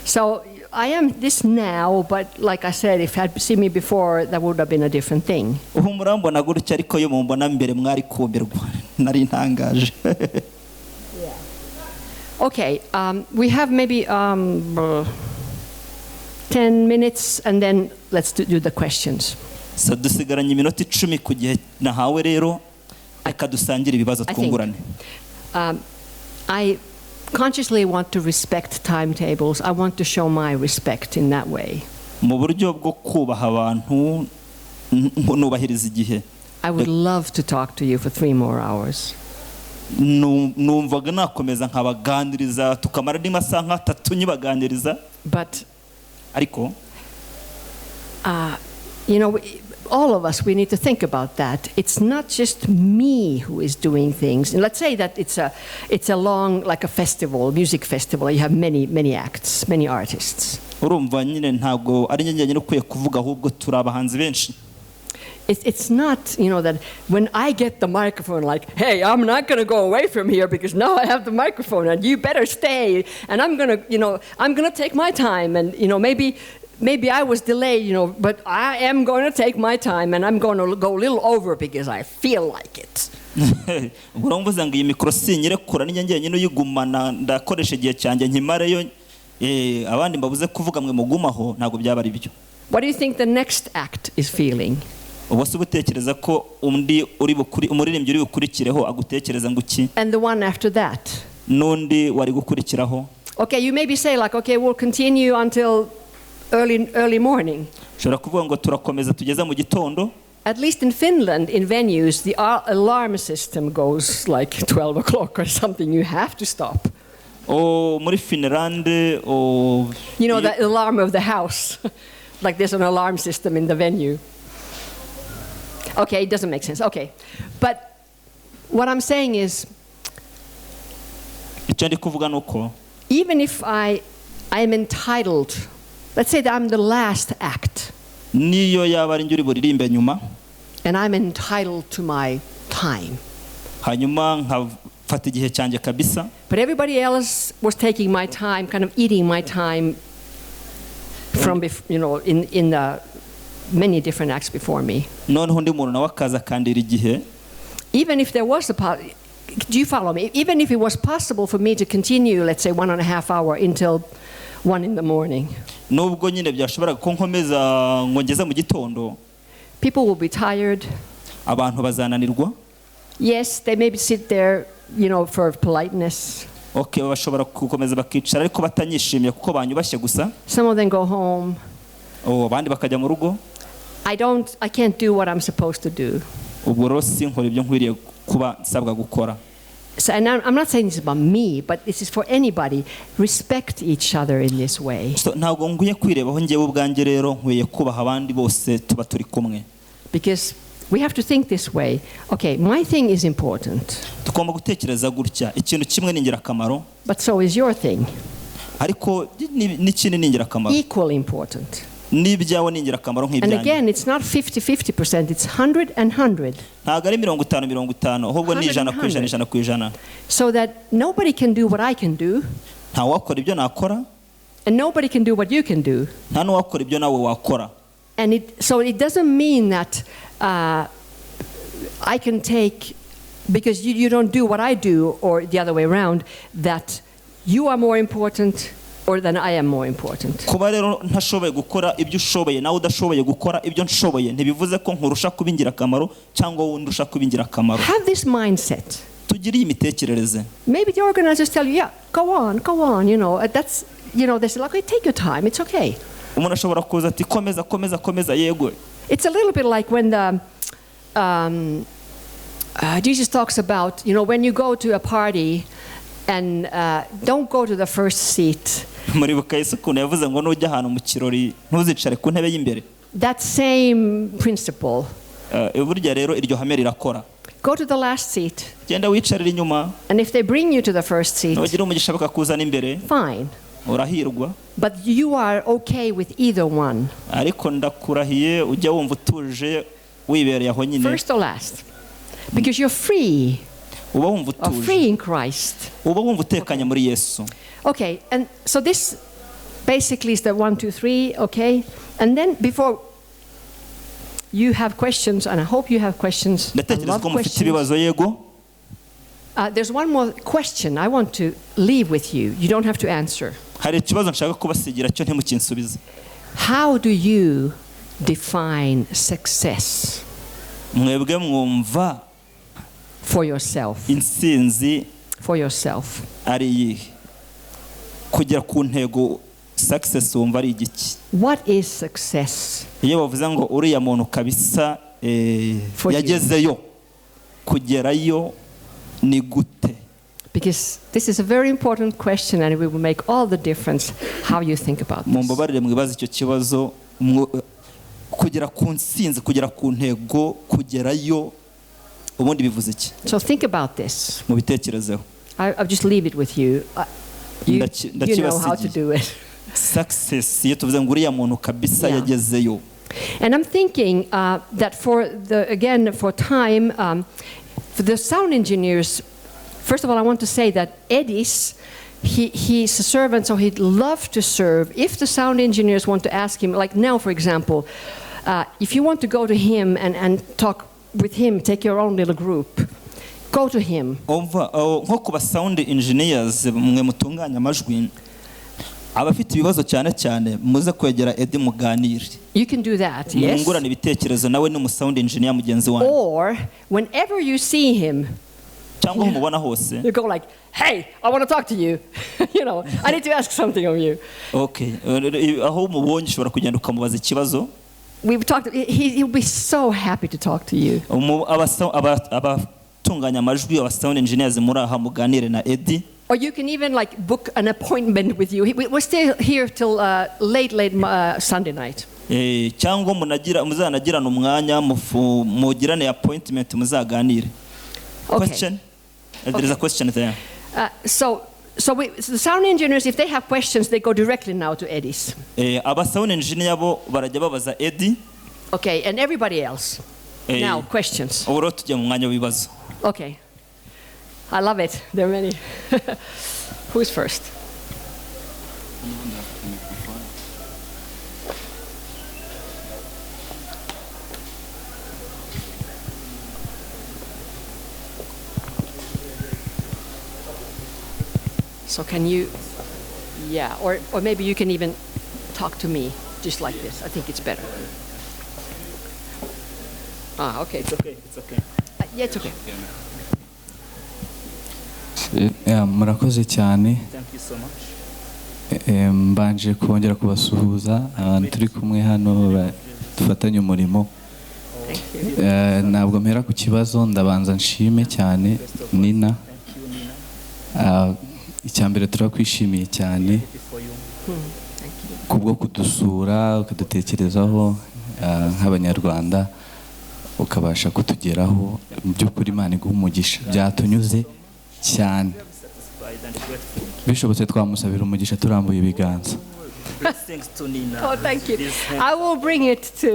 So I am this now, but like I said, if you had seen me before, that would have been a different thing. Ubu murambona gutya, ariko iyo mumbona mbere mwari kumirwa, nari ntangaje. Okay, we have maybe 10 minutes, and then let's do the questions. So dusigaranye iminota 10 ku gihe nahawe rero, reka dusangire ibibazo, I think. twungurane. I consciously want to respect timetables. I want to show my respect in that way. Mu buryo bwo kubaha abantu nubahiriza igihe. I would love to talk to you for 3 more hours. Numvaga nakomeza nkabaganiriza tukamara andi masaha nk'atatu nyibaganiriza. But, ariko all of us, we need to think about that. It's not just me who is doing things. And let's say that it's a long, like a festival, music festival. You have many, many acts, many artists. Urumva nyine ntabwo ari njye njyenyine ukwiye kuvuga, ahubwo turi abahanzi benshi. It's not that when I get the microphone, like, "Hey, I'm not going to go away from here because now I have the microphone and you better stay. And I'm going to take my time. And maybe I was delayed, but I am going to take my time and I'm going to go a little over because I feel like it." Ubwo uramvuze ngo iyi mikoro sinyirekura, ni njye njyenyine uyigumana, ndakoresha igihe cyanjye nkimareyo, abandi mbabuze kuvuga mwe mugumaho, ntabwo byaba ari byo. What do you think the next act is feeling? Ubwo se uba utekereza ko undi uri bukuri umuririmbyi uri bukurikireho agutekereza ngo iki? And the one after that? N'undi wari gukurikiraho? Okay, you maybe say like, "Okay, we'll continue until early, early morning." Ushobora kuvuga ngo turakomeza tugeze mu gitondo. At least in Finland, in venues, the alarm system goes like 12 o'clock or something. You have to stop. O, muri Finlande o, The alarm of the house. Like there's an alarm system in the venue. Okay, it doesn't make sense. Okay. But what I'm saying is, icyo ndi kuvuga ni uko even if I am entitled, let's say that I'm the last act, niyo yaba ari njye uri buririmbe nyuma and I'm entitled to my time. Hanyuma nkafata igihe cyanjye kabisa. But everybody else was taking my time, kind of eating my time from, in the many different acts before me. Noneho undi muntu nawe akaza akandira igihe. Even if there was a, do you follow me? Even if it was possible for me to continue, let's say 1.5 hour until 1 in the morning, nubwo nyine byashoboraga ko nkomeza ngo ngeze mu gitondo, people will be tired. Abantu bazananirwa. Yes, they maybe sit there for politeness. Okay, bashobora gukomeza bakicara ariko batanyishimiye kuko banyubashye gusa. Some of them go home. Oh, abandi bakajya mu rugo. I can't do what I'm supposed to do. Ubwo rero sinkora ibyo nkwiriye kuba nsabwa gukora. So, and I'm not saying this about me, but this is for anybody. Respect each other in this way. So, ntabwo nkwiye kwirebaho njyewe ubwanjye rero, nkwiye kubaha abandi bose tuba turi kumwe. Because we have to think this way. Okay, my thing is important, tugomba gutekereza gutya, ikintu kimwe ni ingirakamaro, but so is your thing. Ariko n'ikindi ni ingirakamaro. Equally important. N'ibyawe ni ingirakamaro And nk'ibyanjye. Again, it's not 50-50%, it's 100 and 100. Ntabwo ari 50-50, ahubwo ni 100 100%, 100%. So that nobody can do what I can do, nta wakora ibyo nakora, and nobody can do what you can do. Nta n'uwakora ibyo nawe wakora. And so it doesn't mean that I can take, because you don't do what I do, or the other way around, that you are more important or than I am more important. Kuba rero ntashoboye gukora ibyo ushoboye, nawe udashoboye gukora ibyo nshoboye, ntibivuze ko nkurusha kuba ingirakamaro cyangwa wowe undusha kuba ingirakamaro. Have this mindset. Tugire iyi mitekerereze. Maybe the organizers tell you, "Yeah, go on, go on," that's, they say, like, "Okay, take your time, it's okay." Umuntu ashobora kuza ati komeza komeza komeza yego. It's a little bit like when Jesus talks about, when you go to a party and don't go to the first seat. Muribuka Yesu ukuntu yavuze ngo nujya ahantu mu kirori ntuzicare ku ntebe y'imbere. That same principle. Burya rero iryo hame rirakora. Go to the last seat. Genda wicarire inyuma. And if they bring you to the first seat, nugira umugisha bakakuzana imbere, fine. Urahirwa. But you are okay with either one, ariko ndakurahiye ujya wumva utuje wibereye aho nyine, first or last. Because you're free, uba wumva or utuje, free in Christ. Uba wumva utekanye muri Yesu. Okay, and so this basically it's the 1, 2, 3, okay? And then before you have questions, and I hope you have questions. I Ndatekereza love ko mufite questions. Ibibazo yego. There's one more question I want to leave with you. You don't have to answer. Hari ikibazo nshaka kubasigira cyo ntimukinsubize. How do you define success Mwebwe mwumva for yourself? Intsinzi For yourself. Ari iyihe kugera ku ntego success wumva ari igiki? What is success Iyo bavuze ngo uriya muntu kabisa eh, for you? Yagezeyo kugerayo ni gute? Because this is a very important question and it will make all the difference how you think about this. Mumbabarire mwibaze icyo kibazo kugera ku ntsinzi kugera ku ntego kugerayo ubundi bivuze iki? So think about this. Mubitekerezeho. I'll just leave it with you. You know how to Ndakibasigiye. Do it. Success iyo tuvuze ngo uriya muntu kabisa yagezeyo. And I'm thinking that for the, again, for time, for the sound engineers, first of all, I want to say that Edis, he's a servant, so he'd love to serve. If the sound engineers want to ask him, like now, for example, if you want to go to him and talk with him, take your own little group, go to him. Umva oh, nko ku ba sound engineers mwe mutunganya amajwi abafite ibibazo cyane cyane muze kwegera Eddie muganire. You can do that, yes? Mwungurane ibitekerezo nawe ni umu sound engineer mugenzi wanyu. Or whenever you see him, cyangwa aho umubona hose you go like, "Hey, I want to talk to you. I need to ask something of you." Okay eh, aho umubonye ushobora kugenda ukamubaza ikibazo. We've talked, he'll be so happy to talk to you. Abatunganya amajwi aba sound engineers muri aha muganire na Eddie. Or you can even like book an appointment with you. We're still here till late, late Sunday night. Eh, cyangwa munagira muzanagirana umwanya mugirane appointment muzaganire. Okay. Question. There is a question there. So the sound engineers, if they have questions, they go directly now to Eddie's. Eh, aba sound engineer bo barajya babaza Eddie. Okay, and everybody else. Eh, Now, questions. Ubu rero tujya mu mwanya w'ibibazo. Okay. I love it. There are many. Who's first? So can you, yeah, or maybe you can even talk to me just like this. I think it's better. Ah, okay. It's okay, it's okay. Yeah, it's okay. Yeah, murakoze cyane. Thank you so much. Mbanje kongera kubasuhuza abantu turi kumwe hano dufatanye umurimo. Thank you. Ntabwo mpera ku kibazo ndabanza nshime cyane Nina. Thank you, Nina. Ah, icya mbere turakwishimiye cyane Happy for you. Thank you. Kubwo kudusura ukadutekerezaho nk'abanyarwanda ukabasha kutugeraho mu by'ukuri Imana iguha umugisha byatunyuze cyane. Satisfied and grateful. Bishobotse twamusabira umugisha turambuye ibiganza. Blessings to Nina. Oh, thank you. This hand- I will bring it to,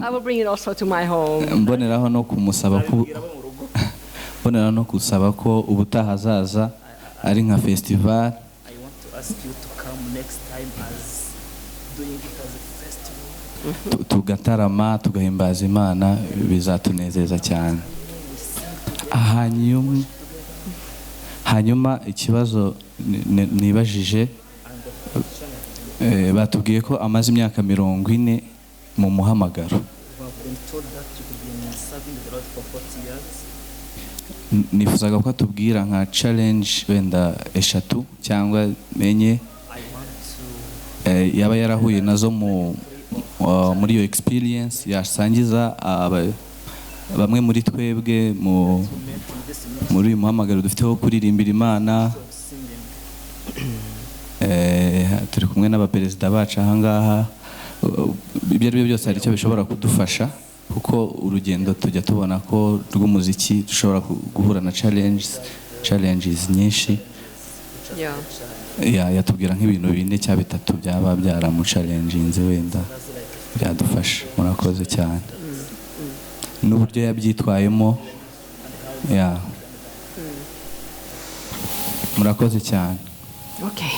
I will bring it also to my home. Mboneraho no kumusaba ko Nzabibwira abo mu rugo. mboneraho no gusaba ko ubutaha azaza ari nka festival. I want to ask you to come next time as doing it as a festival. Tugatarama tugahimbaza Imana bizatunezeza cyane. Hanyuma ikibazo nibajije batubwiye ko amaze imyaka 40 mu muhamagaro. We have been told that you've been serving the Lord for 40 years. Nifuzaga ko atubwira nka challenge wenda eshatu cyangwa enye I want to yaba yarahuye nazo muri iyo experience yasangiza bamwe muri twebwe met in this ministry muri uyu muhamagaro dufite wo kuririmbira Imana. Of singing. Turi kumwe n'abaperezida bacu ahangaha ibyo ari byo byose hari icyo bishobora kudufasha kuko urugendo tujya tubona ko rw'umuziki dushobora guhura na challenges nyinshi. Yatubwira nk'ibintu bine cyangwa bitatu byaba byaramuchallenginze wenda byadufasha murakoze cyane n'uburyo yabyitwayemo ya murakoze cyane. Okay.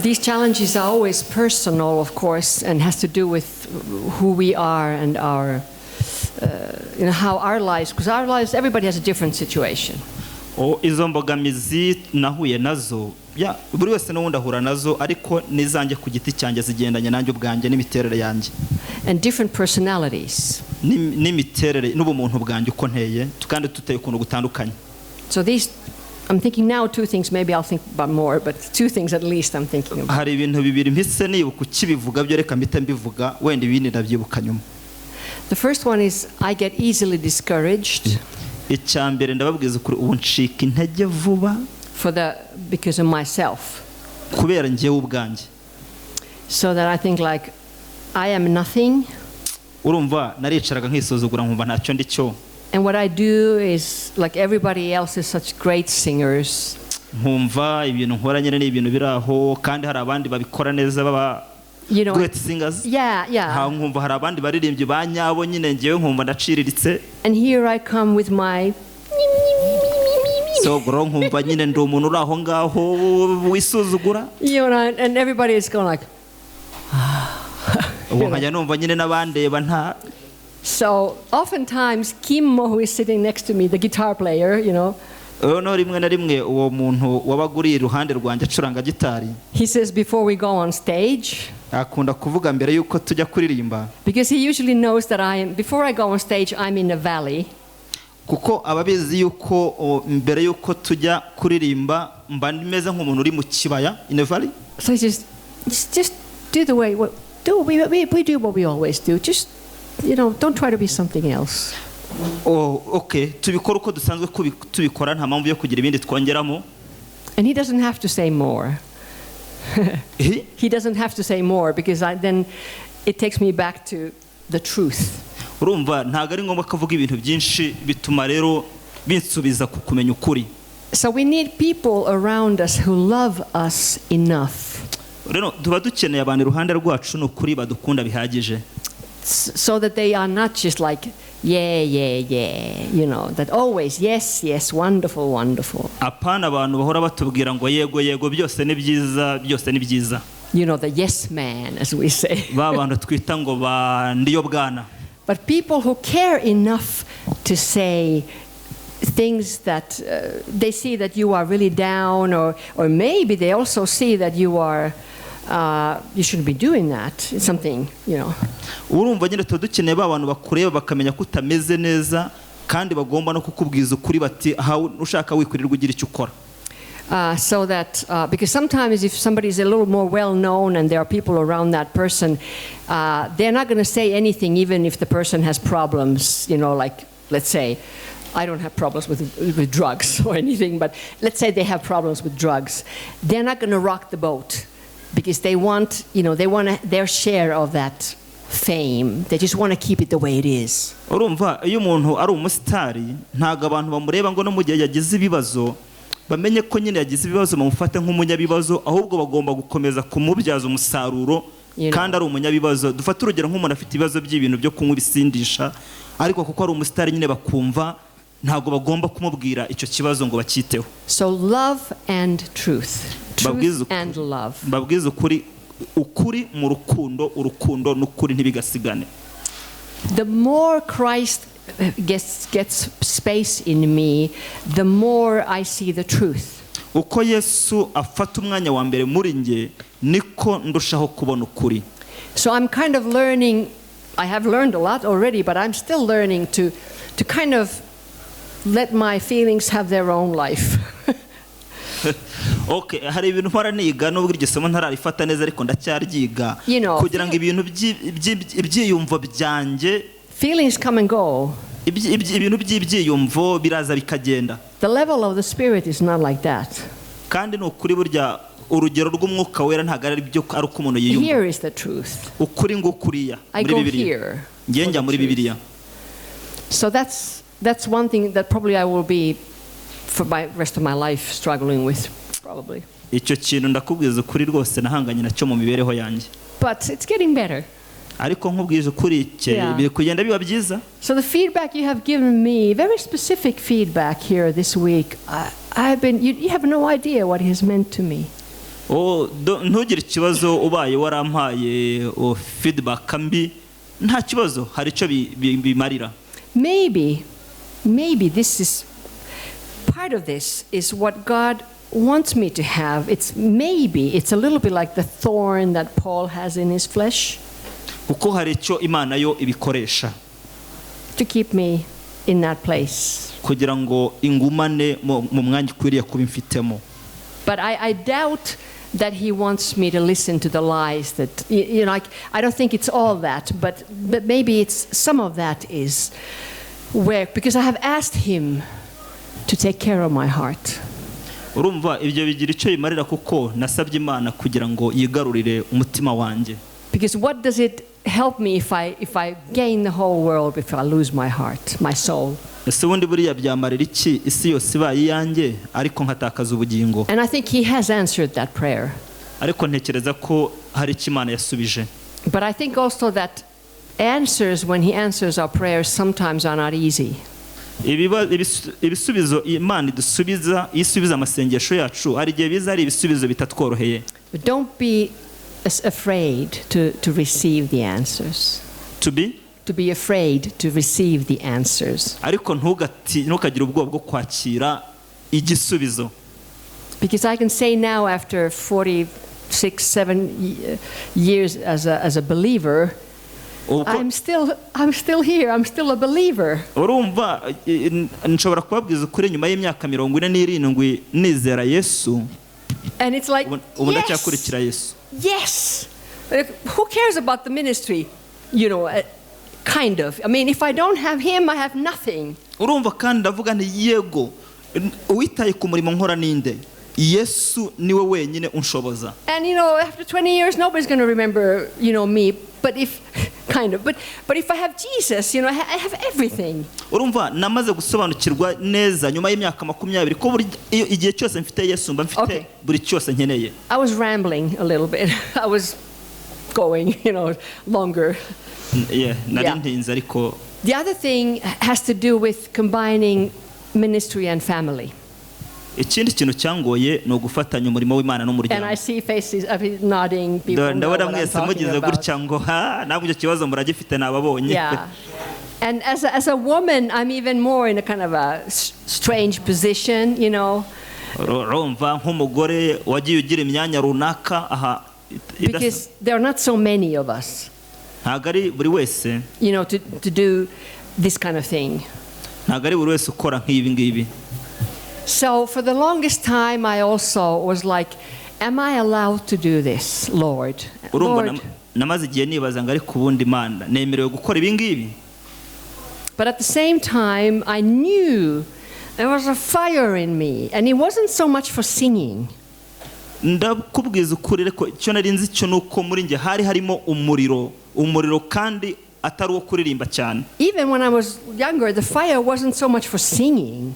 These challenges are always personal, of course, and has to do with who we are and our, how our lives, because our lives, everybody has a different situation. O, izo mbogamizi nahuye nazo ya buri wese n'ubundi ahura nazo, ariko n'izanjye ku giti cyanjye zigendanye nanjye ubwanjye n'imiterere yanjye and different personalities. N'imiterere n'ubumuntu bwanjye uko nteye, kandi tuteye ukuntu gutandukanye. So these, I'm thinking now two things, maybe I'll think about more, but two things at least I'm thinking about. Hari ibintu bibiri mpise nibuka ukibivuga byo, reka mpite mbivuga, wenda ibindi ndabyibuka nyuma. The first one is I get easily discouraged Icya mbere, ndababwiza ukuri, ubu ncika intege vuba because of myself. Kubera njyewe ubwanjye. So that I think like I am nothing, Urumva naricaraga nkisuzugura nkumva ntacyo ndi cyo. And what I do is like everybody else is such great singers. Nkumva ibintu nkora nyine ni ibintu biri aho kandi hari abandi babikora neza baba great singers. Nkumva hari abandi baririmbyi ba nyabo nyine, ngewe nkumva ndaciriritse. And here I come with my So ubwo rero nkumva nyine ndi umuntu uri aho ngaho wisuzugura. And everybody is going like, Ubwo nkajya numva nyine n'abandeba nta So oftentimes Kimmo, who is sitting next to me, the guitar player, Noneho rimwe na rimwe uwo muntu wabaga uri iruhande rwanjye acuranga gitari he says before we go on stage, akunda kuvuga mbere y'uko tujya kuririmba, because he usually knows that I am, before I go on stage, I'm in a valley. Kuko aba abizi yuko mbere y'uko tujya kuririmba mba meze nk'umuntu uri mu kibaya, in a valley. So he says, just do the way, what, do, we do what we always do. Just don't try to be something else. Oh, okay, tubikora uko dusanzwe tubikora, nta mpamvu yo kugira ibindi twongeramo. And he doesn't have to say more. He doesn't have to say more because then it takes me back to the truth. Urumva ntabwo ari ngombwa ko avuga ibintu byinshi, bituma rero binsubiza ku kumenya ukuri. So we need people around us who love us enough Rero tuba dukeneye abantu iruhande rwacu ni ukuri badukunda bihagije so that they are not just like, yeah, that always, yes, wonderful, wonderful. Apana abantu bahora batubwira ngo yego yego, byose ni byiza, byose ni byiza. The yes man, as we say. Ba bantu twita ngo ba ndiyo bwana. But people who care enough to say things that they see that you are really down, or maybe they also see that you shouldn't be doing that. It's something. Urumva nyine tuba dukeneye ba bantu bakureba bakamenya ko utameze neza kandi bagomba no kukubwiza ukuri bati aha ushaka wikwirirwa ugira icyo ukora. So that, because sometimes if somebody is a little more well known and there are people around that person, they're not going to say anything even if the person has problems, like, let's say, I don't have problems with drugs or anything, but let's say they have problems with drugs. They're not going to rock the boat because they want their share of that fame. They just want to keep it the way it is. Urumva iyo umuntu ari umusitari ntabwo abantu bamureba ngo no mu gihe yagize ibibazo bamenye ko nyine yagize ibibazo bamufate nk'umunyabibazo, ahubwo bagomba gukomeza kumubyaza umusaruro kandi ari umunyabibazo. Dufate urugero nk'umuntu afite ibibazo by'ibintu byo kunywa ibisindisha, ariko kuko ari umusitari nyine bakumva ntabwo bagomba kumubwira icyo kibazo ngo bacyiteho. So love and truth. Truth and love. Mbabwize ukuri, ukuri mu rukundo, urukundo n'ukuri ntibigasigane. The more Christ gets space in me, the more I see the truth. Uko Yesu afata umwanya wa mbere muri njye niko ndushaho kubona ukuri. So I'm kind of learning, I have learned a lot already, but I'm still learning to kind of let my feelings have their own life. Okay, hari ibintu mpora niga nubwo iryo somo ntararifata neza ariko ndacyaryiga kugira ngo ibintu ibyiyumvo byanjye Feelings come and go. Ibintu by'ibyiyumvo biraza bikagenda. The level of the Spirit is not like that. Kandi ni ukuri burya urugero rw'Umwuka Wera ntabwo ari byo ari uko umuntu yiyumva. Here is the truth. Ukuri ngukuriya I muri go Bibiliya here ngiye for njya the muri truth. Bibiliya. So that's one thing that probably I will be, for my rest of my life, struggling with, probably. Icyo kintu ndakubwiza ukuri rwose nahanganye nacyo mu mibereho yanjye. But it's getting better. Ariko nkubwije ukuri biri kugenda biba byiza. So the feedback you have given me, very specific feedback here this week, you have no idea what it has meant to me. Oh, ntugire ikibazo ubaye warampaye, oh, feedback mbi, nta kibazo, hari icyo bimarira. Maybe this is part of, this is what God wants me to have. It's maybe it's a little bit like the thorn that Paul has in his flesh Kuko hari icyo Imana yo ibikoresha to keep me in that place. Kugira ngo ingumane mu mwanya ukwiriye kuba imfitemo. But I doubt that he wants me to listen to the lies that, like, I don't think it's all that, but maybe it's some of that is where, because I have asked him to take care of my heart. Urumva ibyo bigira icyo bimarira kuko nasabye Imana kugira ngo yigarurire umutima wanjye. Because what does it help me if I gain the whole world if I lose my heart, my soul? Ese ubundi buriya byamarira iki isi yose ibaye iyanjye ariko nkatakaza ubugingo? And I think he has answered that prayer. Ariko ntekereza ko hari icyo Imana yasubije. But I think also that answers, when he answers our prayers, sometimes are not easy. Ibisubizo Imana idusubiza iyo isubiza amasengesho yacu hari igihe biza ari ibisubizo bitatworoheye. But don't be as afraid to receive the answers. To be To be afraid to receive the answers. Ariko ntukagire ubwoba bwo kwakira igisubizo. Because I can say now, after 46, 7 years as a believer, I'm still here. I'm still a believer. Urumva nshobora kubabwiza ukuri nyuma y'imyaka 47 nizera Yesu, And it's like, ubu yes, ndacyakurikira Yesu. Yes. Like, who cares about the ministry? Kind of. I mean, if I don't have him, I have nothing. Urumva kandi ndavuga nti yego, uwitaye ku murimo nkora ninde? Yesu niwe wenyine unshoboza. And after 20 years, nobody's going to remember me. But if, kind of, but if I have Jesus, I have everything. Urumva namaze gusobanukirwa neza nyuma y'imyaka 20 ko buri iyo igihe cyose mfite Yesu mba mfite buri cyose nkeneye. I was rambling a little bit. I was going longer. Yeah, nari ntinze ariko. The other thing has to do with combining ministry and family. Ikindi kintu cyangoye ni ugufatanya umurimo w'Imana And n'umuryango. I see faces of nodding people know Ndabona what I'm mwese talking mugize about. gutya ngo ha ntabwo icyo kibazo muragifite, nababonye. Yeah. And as a woman, I'm even more in a kind of a strange position. Urumva nk'umugore wagiye ugira imyanya runaka aha Because there are not so many of us, ntabwo ari buri wese to do this kind of thing. Ntabwo ari buri wese ukora nk'ibi ngibi. So for the longest time, I also was like, "Am I allowed to do this, Lord?" Urumva Lord. namaze igihe nibaza ngo ariko ubundi Imana nemerewe gukora ibi ngibi? But at the same time, I knew there was a fire in me, and it wasn't so much for singing. Ndakubwiza ukuri ariko icyo nari nzi cyo ni uko muri njye hari harimo umuriro, umuriro kandi atari uwo kuririmba cyane. Even when I was younger, the fire wasn't so much for singing.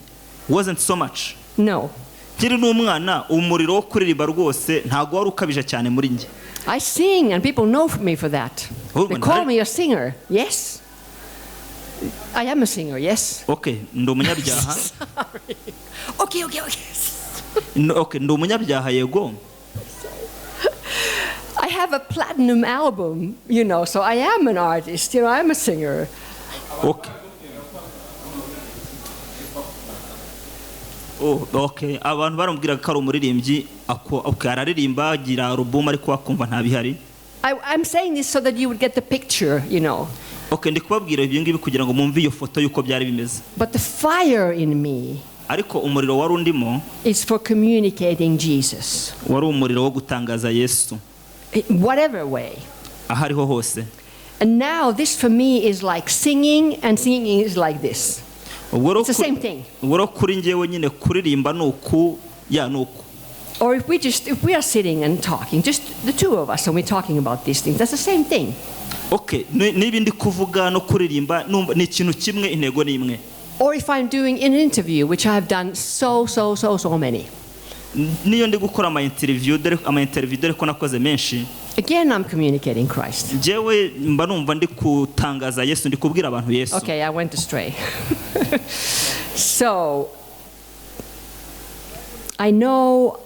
Wasn't so much. No. Nkiri n'umwana umuriro wo kuririmba rwose ntabwo wari ukabije cyane muri njye. I sing, and people know me for that. Oh, They but call me a singer. Yes. I am a singer, yes. Okay, ndi umunyabyaha. Sorry. Okay. Okay, ndi umunyabyaha yego. I have a platinum album, so I am an artist, I'm a singer. Okay. Oh, okay. Abantu baramubwiraga ko ari umuririmbyi okay, araririmba agira alubumu ariko wakumva ntabihari. I'm saying this so that you would get the picture. Okay, ndi kubabwira ibyo ngibi kugira ngo mwumve iyo foto y'uko byari bimeze. But the fire in me Ariko umuriro wari undimo is for communicating Jesus, wari umuriro wo gutangaza Yesu in whatever way. Aho ariho hose. And now this for me is like singing, and singing is like this. Ubwo rero It's the same thing. Ubwo rero kuri njyewe nyine kuririmba ni uku ya ni uku. Or if we are sitting and talking, just the two of us, and we're talking about these things, that's the same thing. Okay, niba ndi kuvuga no kuririmba numva ni ikintu kimwe, intego ni imwe. Or if I'm doing an interview, which I've done so, so, so, so many. Niyo ndi gukora ama interview dore ama interview dore ko nakoze menshi. Again, I'm communicating Christ. Njyewe mba numva ndi gutangaza Yesu, ndi kubwira abantu Yesu. Okay, I went astray. So, I know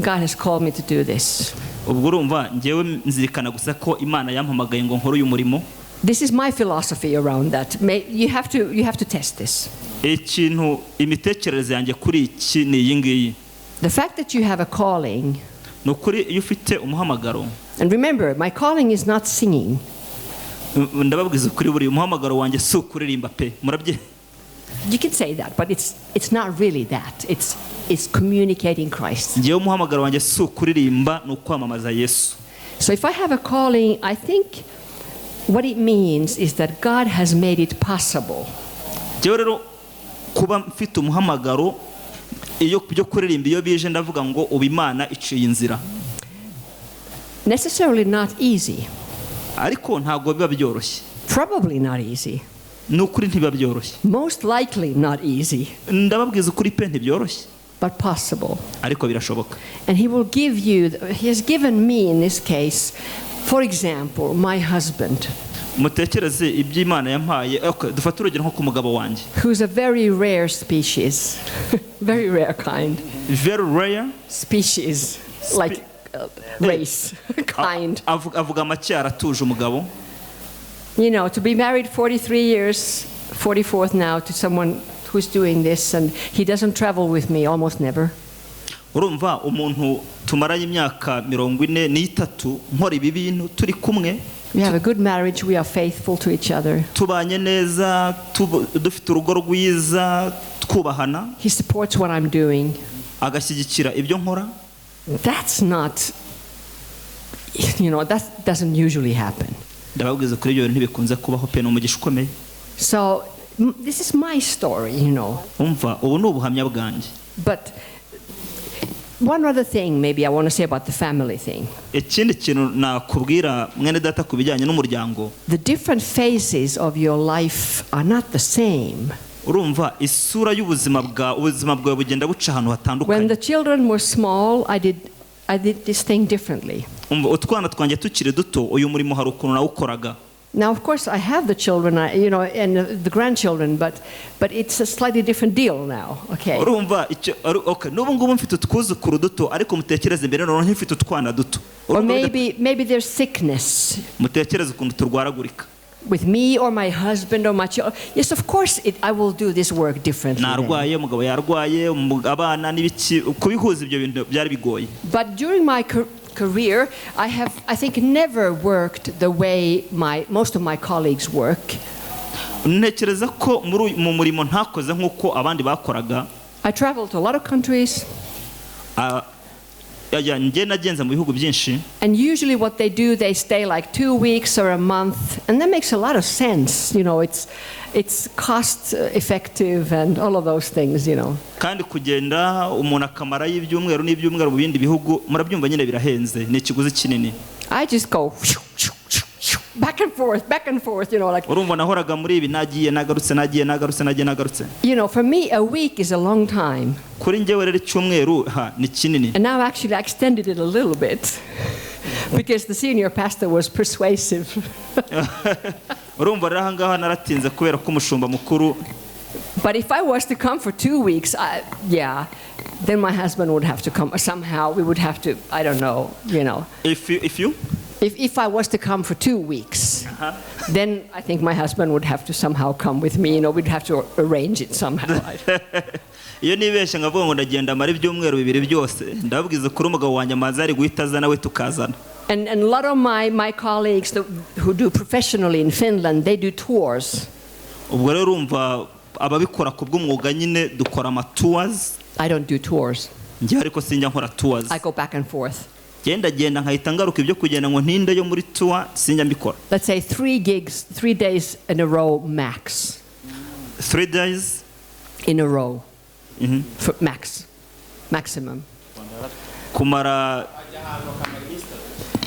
God has called me to do this. Ubwo urumva ngewe nzirikana gusa ko Imana yampamagaye ngo nkore uyu murimo. This is my philosophy around that. You have to test this. Ikintu imitekerereze yanjye kuri iki ni iyi ngiyi. The fact that you have a calling, Ni ukuri iyo ufite umuhamagaro, and remember, my calling is not singing. Ndababwiza ukuri buri umuhamagaro wanjye si ukuririmba pe murabye. You can say that, but it's not really that. It's communicating Christ. Ngewe umuhamagaro wanjye si ukuririmba ni ukwamamaza Yesu. So if I have a calling, I think what it means is that God has made it possible. Ngewe rero kuba mfite umuhamagaro iyo byo kuririmba iyo bije ndavuga ngo ubu Imana iciye inzira. Necessarily not easy. Ariko ntabwo biba byoroshye. Probably not easy. Ni ukuri ntibiba byoroshye. Most likely not easy, Ndababwiza ukuri pe ntibyoroshye, but possible. Ariko birashoboka. And He will give you, He has given me in this case, for example, my husband, Mutekereze ibyo Imana yampaye. Okay, dufate urugero nko ku mugabo wanjye, who's a very rare species, very rare kind, very rare species, like race, kind. Avuga make aratuje umugabo. To be married 43 years, 44th now, to someone who's doing this, and he doesn't travel with me, almost never. Urumva umuntu tumaranye imyaka 43 nkora ibi bintu turi kumwe. We have a good marriage, we are faithful to each other. Tubanye neza dufite urugo rwiza twubahana. He supports what I'm doing. Agashyigikira ibyo nkora. That's not, that doesn't usually happen. Ndababwiza kuri ibyo bintu ntibikunze kubaho pe ni umugisha ukomeye. So this is my story. Umva ubu ni ubuhamya bwanjye. But one other thing maybe I want to say about the family thing. Ikindi kintu nakubwira mwene data ku bijyanye n'umuryango. The different phases of your life are not the same. Urumva isura y'ubuzima bwa ubuzima bwawe bugenda buca ahantu When hatandukanye. the children were small, I did this thing differently. Umva utwana twanjye tukiri duto uyu murimo hari ukuntu nawukoraga. Now, of course, I have the children, and the grandchildren, but it's a slightly different deal now. Okay. Urumva icyo okay, n'ubu ngubu mfite utwuzukuru duto ariko mutekereze mbere noneho nkifite utwana duto. Or Urumva maybe there's sickness mutekereze ukuntu turwaragurika. With me or my husband or my child. Yes, of course, I will do this work differently then. Narwaye umugabo yarwaye abana n'ibiki kubihuza ibyo bintu byari bigoye. But during my career, I have, I think, never worked the way most of my colleagues work. Ntekereza ko mu murimo ntakoze nk'uko abandi bakoraga. I traveled to a lot of countries, Ah, ya, njye nagenze mu bihugu byinshi. And usually what they do, they stay like 2 weeks or a month, and that makes a lot of sense. It's cost effective and all of those things. Kandi kugenda umuntu akamarayo ibyumweru n'ibyumweru mu bindi bihugu murabyumva nyine birahenze ni ikiguzi kinini. I just go back and forth, back and forth, like, Urumva nahoraga muri ibi nagiye nagarutse nagiye nagarutse nagiye nagarutse. For me, a week is a long time. Kuri njyewe rero icyumweru ha ni kinini. And now actually I extended it a little bit because the senior pastor was persuasive. Urumva rero ahangaha naratinze kubera ko umushumba mukuru. But if I was to come for 2 weeks, yeah, then my husband would have to come. Somehow we would have to, I don't know. If you If I was to come for 2 weeks, then I think my husband would have to somehow come with me. We'd have to arrange it somehow. Iyo nibeshye nkavuga ngo ndagenda mara ibyumweru bibiri byose ndababwiza kuri umugabo wanjye amazi ari guhita aza nawe tukazana. And a lot of my colleagues who do professionally in Finland, they do tours. Ubwo rero urumva ababikora ku bw'umwuga nyine dukora ama tours. I don't do tours. Njye ariko sinjya nkora tours. I go back and forth. Genda genda nkahita ngaruka ibyo kugenda ngo ntinde yo muri tour sinjya mbikora. Let's say three gigs, 3 days in a row max. 3 days In a row. For max. Maximum. Kumara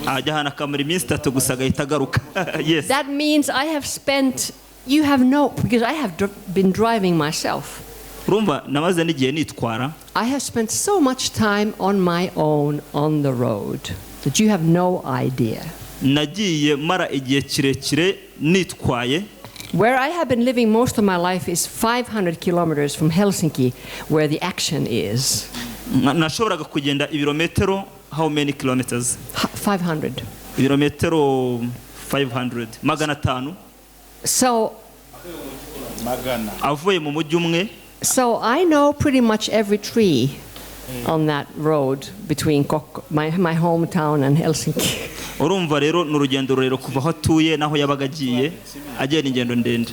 ajya ahantu akamara iminsi itatu gusa agahita agaruka, yes. That means I have spent, you have no, because I have been driving myself. Urumva namaze n'igihe nitwara. I have spent so much time on my own on the road that you have no idea. Nagiye mara igihe kirekire nitwaye. Where I have been living most of my life is 500 kilometers from Helsinki, where the action is. Nashoboraga kugenda ibirometero, how many kilometers? 500. Ibirometero 500, 500. So, Avuye mu mujyi umwe. so I know pretty much every tree on that road between my hometown and Helsinki. Urumva rero ni urugendo rurerure kuva aho atuye n'aho yabaga agiye, agenda ingendo ndende.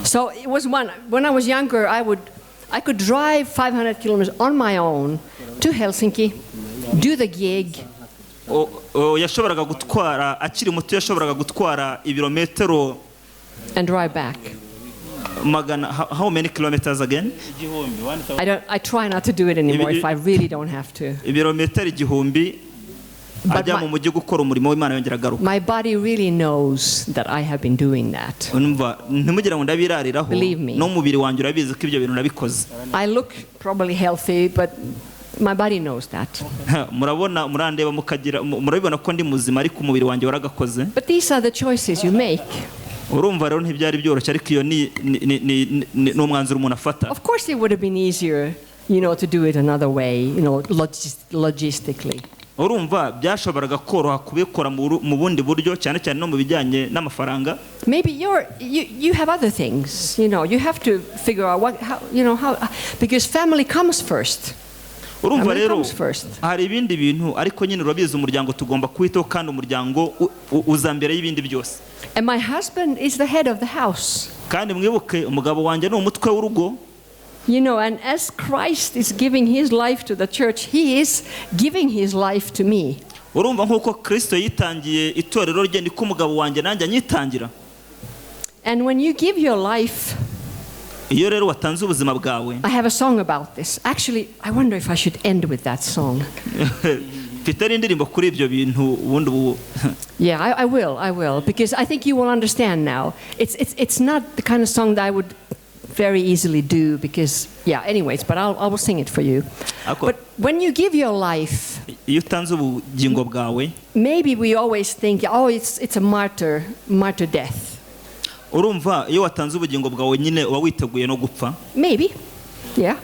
So it was one, when I was younger, I could drive 500 kilometers on my own to Helsinki, do the gig, O- yashoboraga gutwara, akiri muto yashoboraga gutwara ibirometero and drive back. Magana, how many kilometers again? I don't, I try not to do it anymore if I really don't have to. Ibirometero 1000 But ajya mu mujyi gukora umurimo w'Imana, yongera agaruka. My body really knows that I have been doing that. Urumva ntimugire ngo ndabirariraho. Believe me. N'umubiri wanjye urabizi ko ibyo bintu nabikoze. I look probably healthy, but my body knows that. Murabona, murandeba mukagira murabibona ko ndi muzima, ariko umubiri wanjye waragakoze. But these are the choices you make. Urumva rero ntibyari byoroshye, ariko iyo ni umwanzuro umuntu afata. Of course, it would have been easier to do it another way, logistically. Urumva byashoboraga koroha kubikora mu bundi buryo, cyane cyane no mu bijyanye n'amafaranga. Maybe you have other things. You have to figure out what, how, you know, how, because family comes first. Urumva Family rero comes first. Hari ibindi bintu, ariko nyine urabizi, umuryango tugomba kuwitaho, kandi umuryango uza mbere y'ibindi byose. And my husband is the head of the house. Kandi mwibuke, umugabo wanjye ni umutwe w'urugo. And as Christ is giving his life to the church, he is giving his life to me. Urumva nk'uko Kirisito yitangiye itorero rye, niko umugabo wanjye nanjye anyitangira. And when you give your life, Iyo rero watanze ubuzima bwawe, I have a song about this. Actually, I wonder if I should end with that song. Mfite n'indirimbo kuri ibyo bintu ubundi ubu. Yeah, I will, because I think you will understand now. It's not the kind of song that I would very easily do because, yeah, anyways, but I will sing it for you. But when you give your life, Iyo utanze ubugingo bwawe, maybe we always think, oh, it's a martyr death. Urumva iyo watanze ubugingo bwawe nyine uba witeguye no gupfa. Maybe, yeah.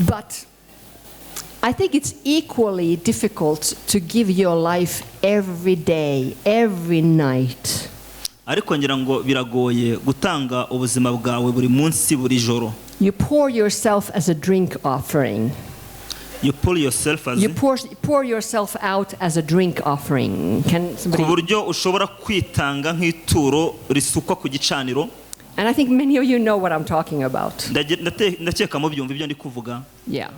But I think it's equally difficult to give your life every day, every night. Ariko ngira ngo biragoye gutanga ubuzima bwawe buri munsi, buri joro. You pour yourself as a drink offering. You pull yourself as You pour yourself out as a drink offering. Can Ku somebody? Buryo ushobora kwitanga nk'ituro risukwa ku gicaniro. And I think many of you know what I'm talking about. Ndakeka mubyumva ibyo ndi kuvuga. Yeah.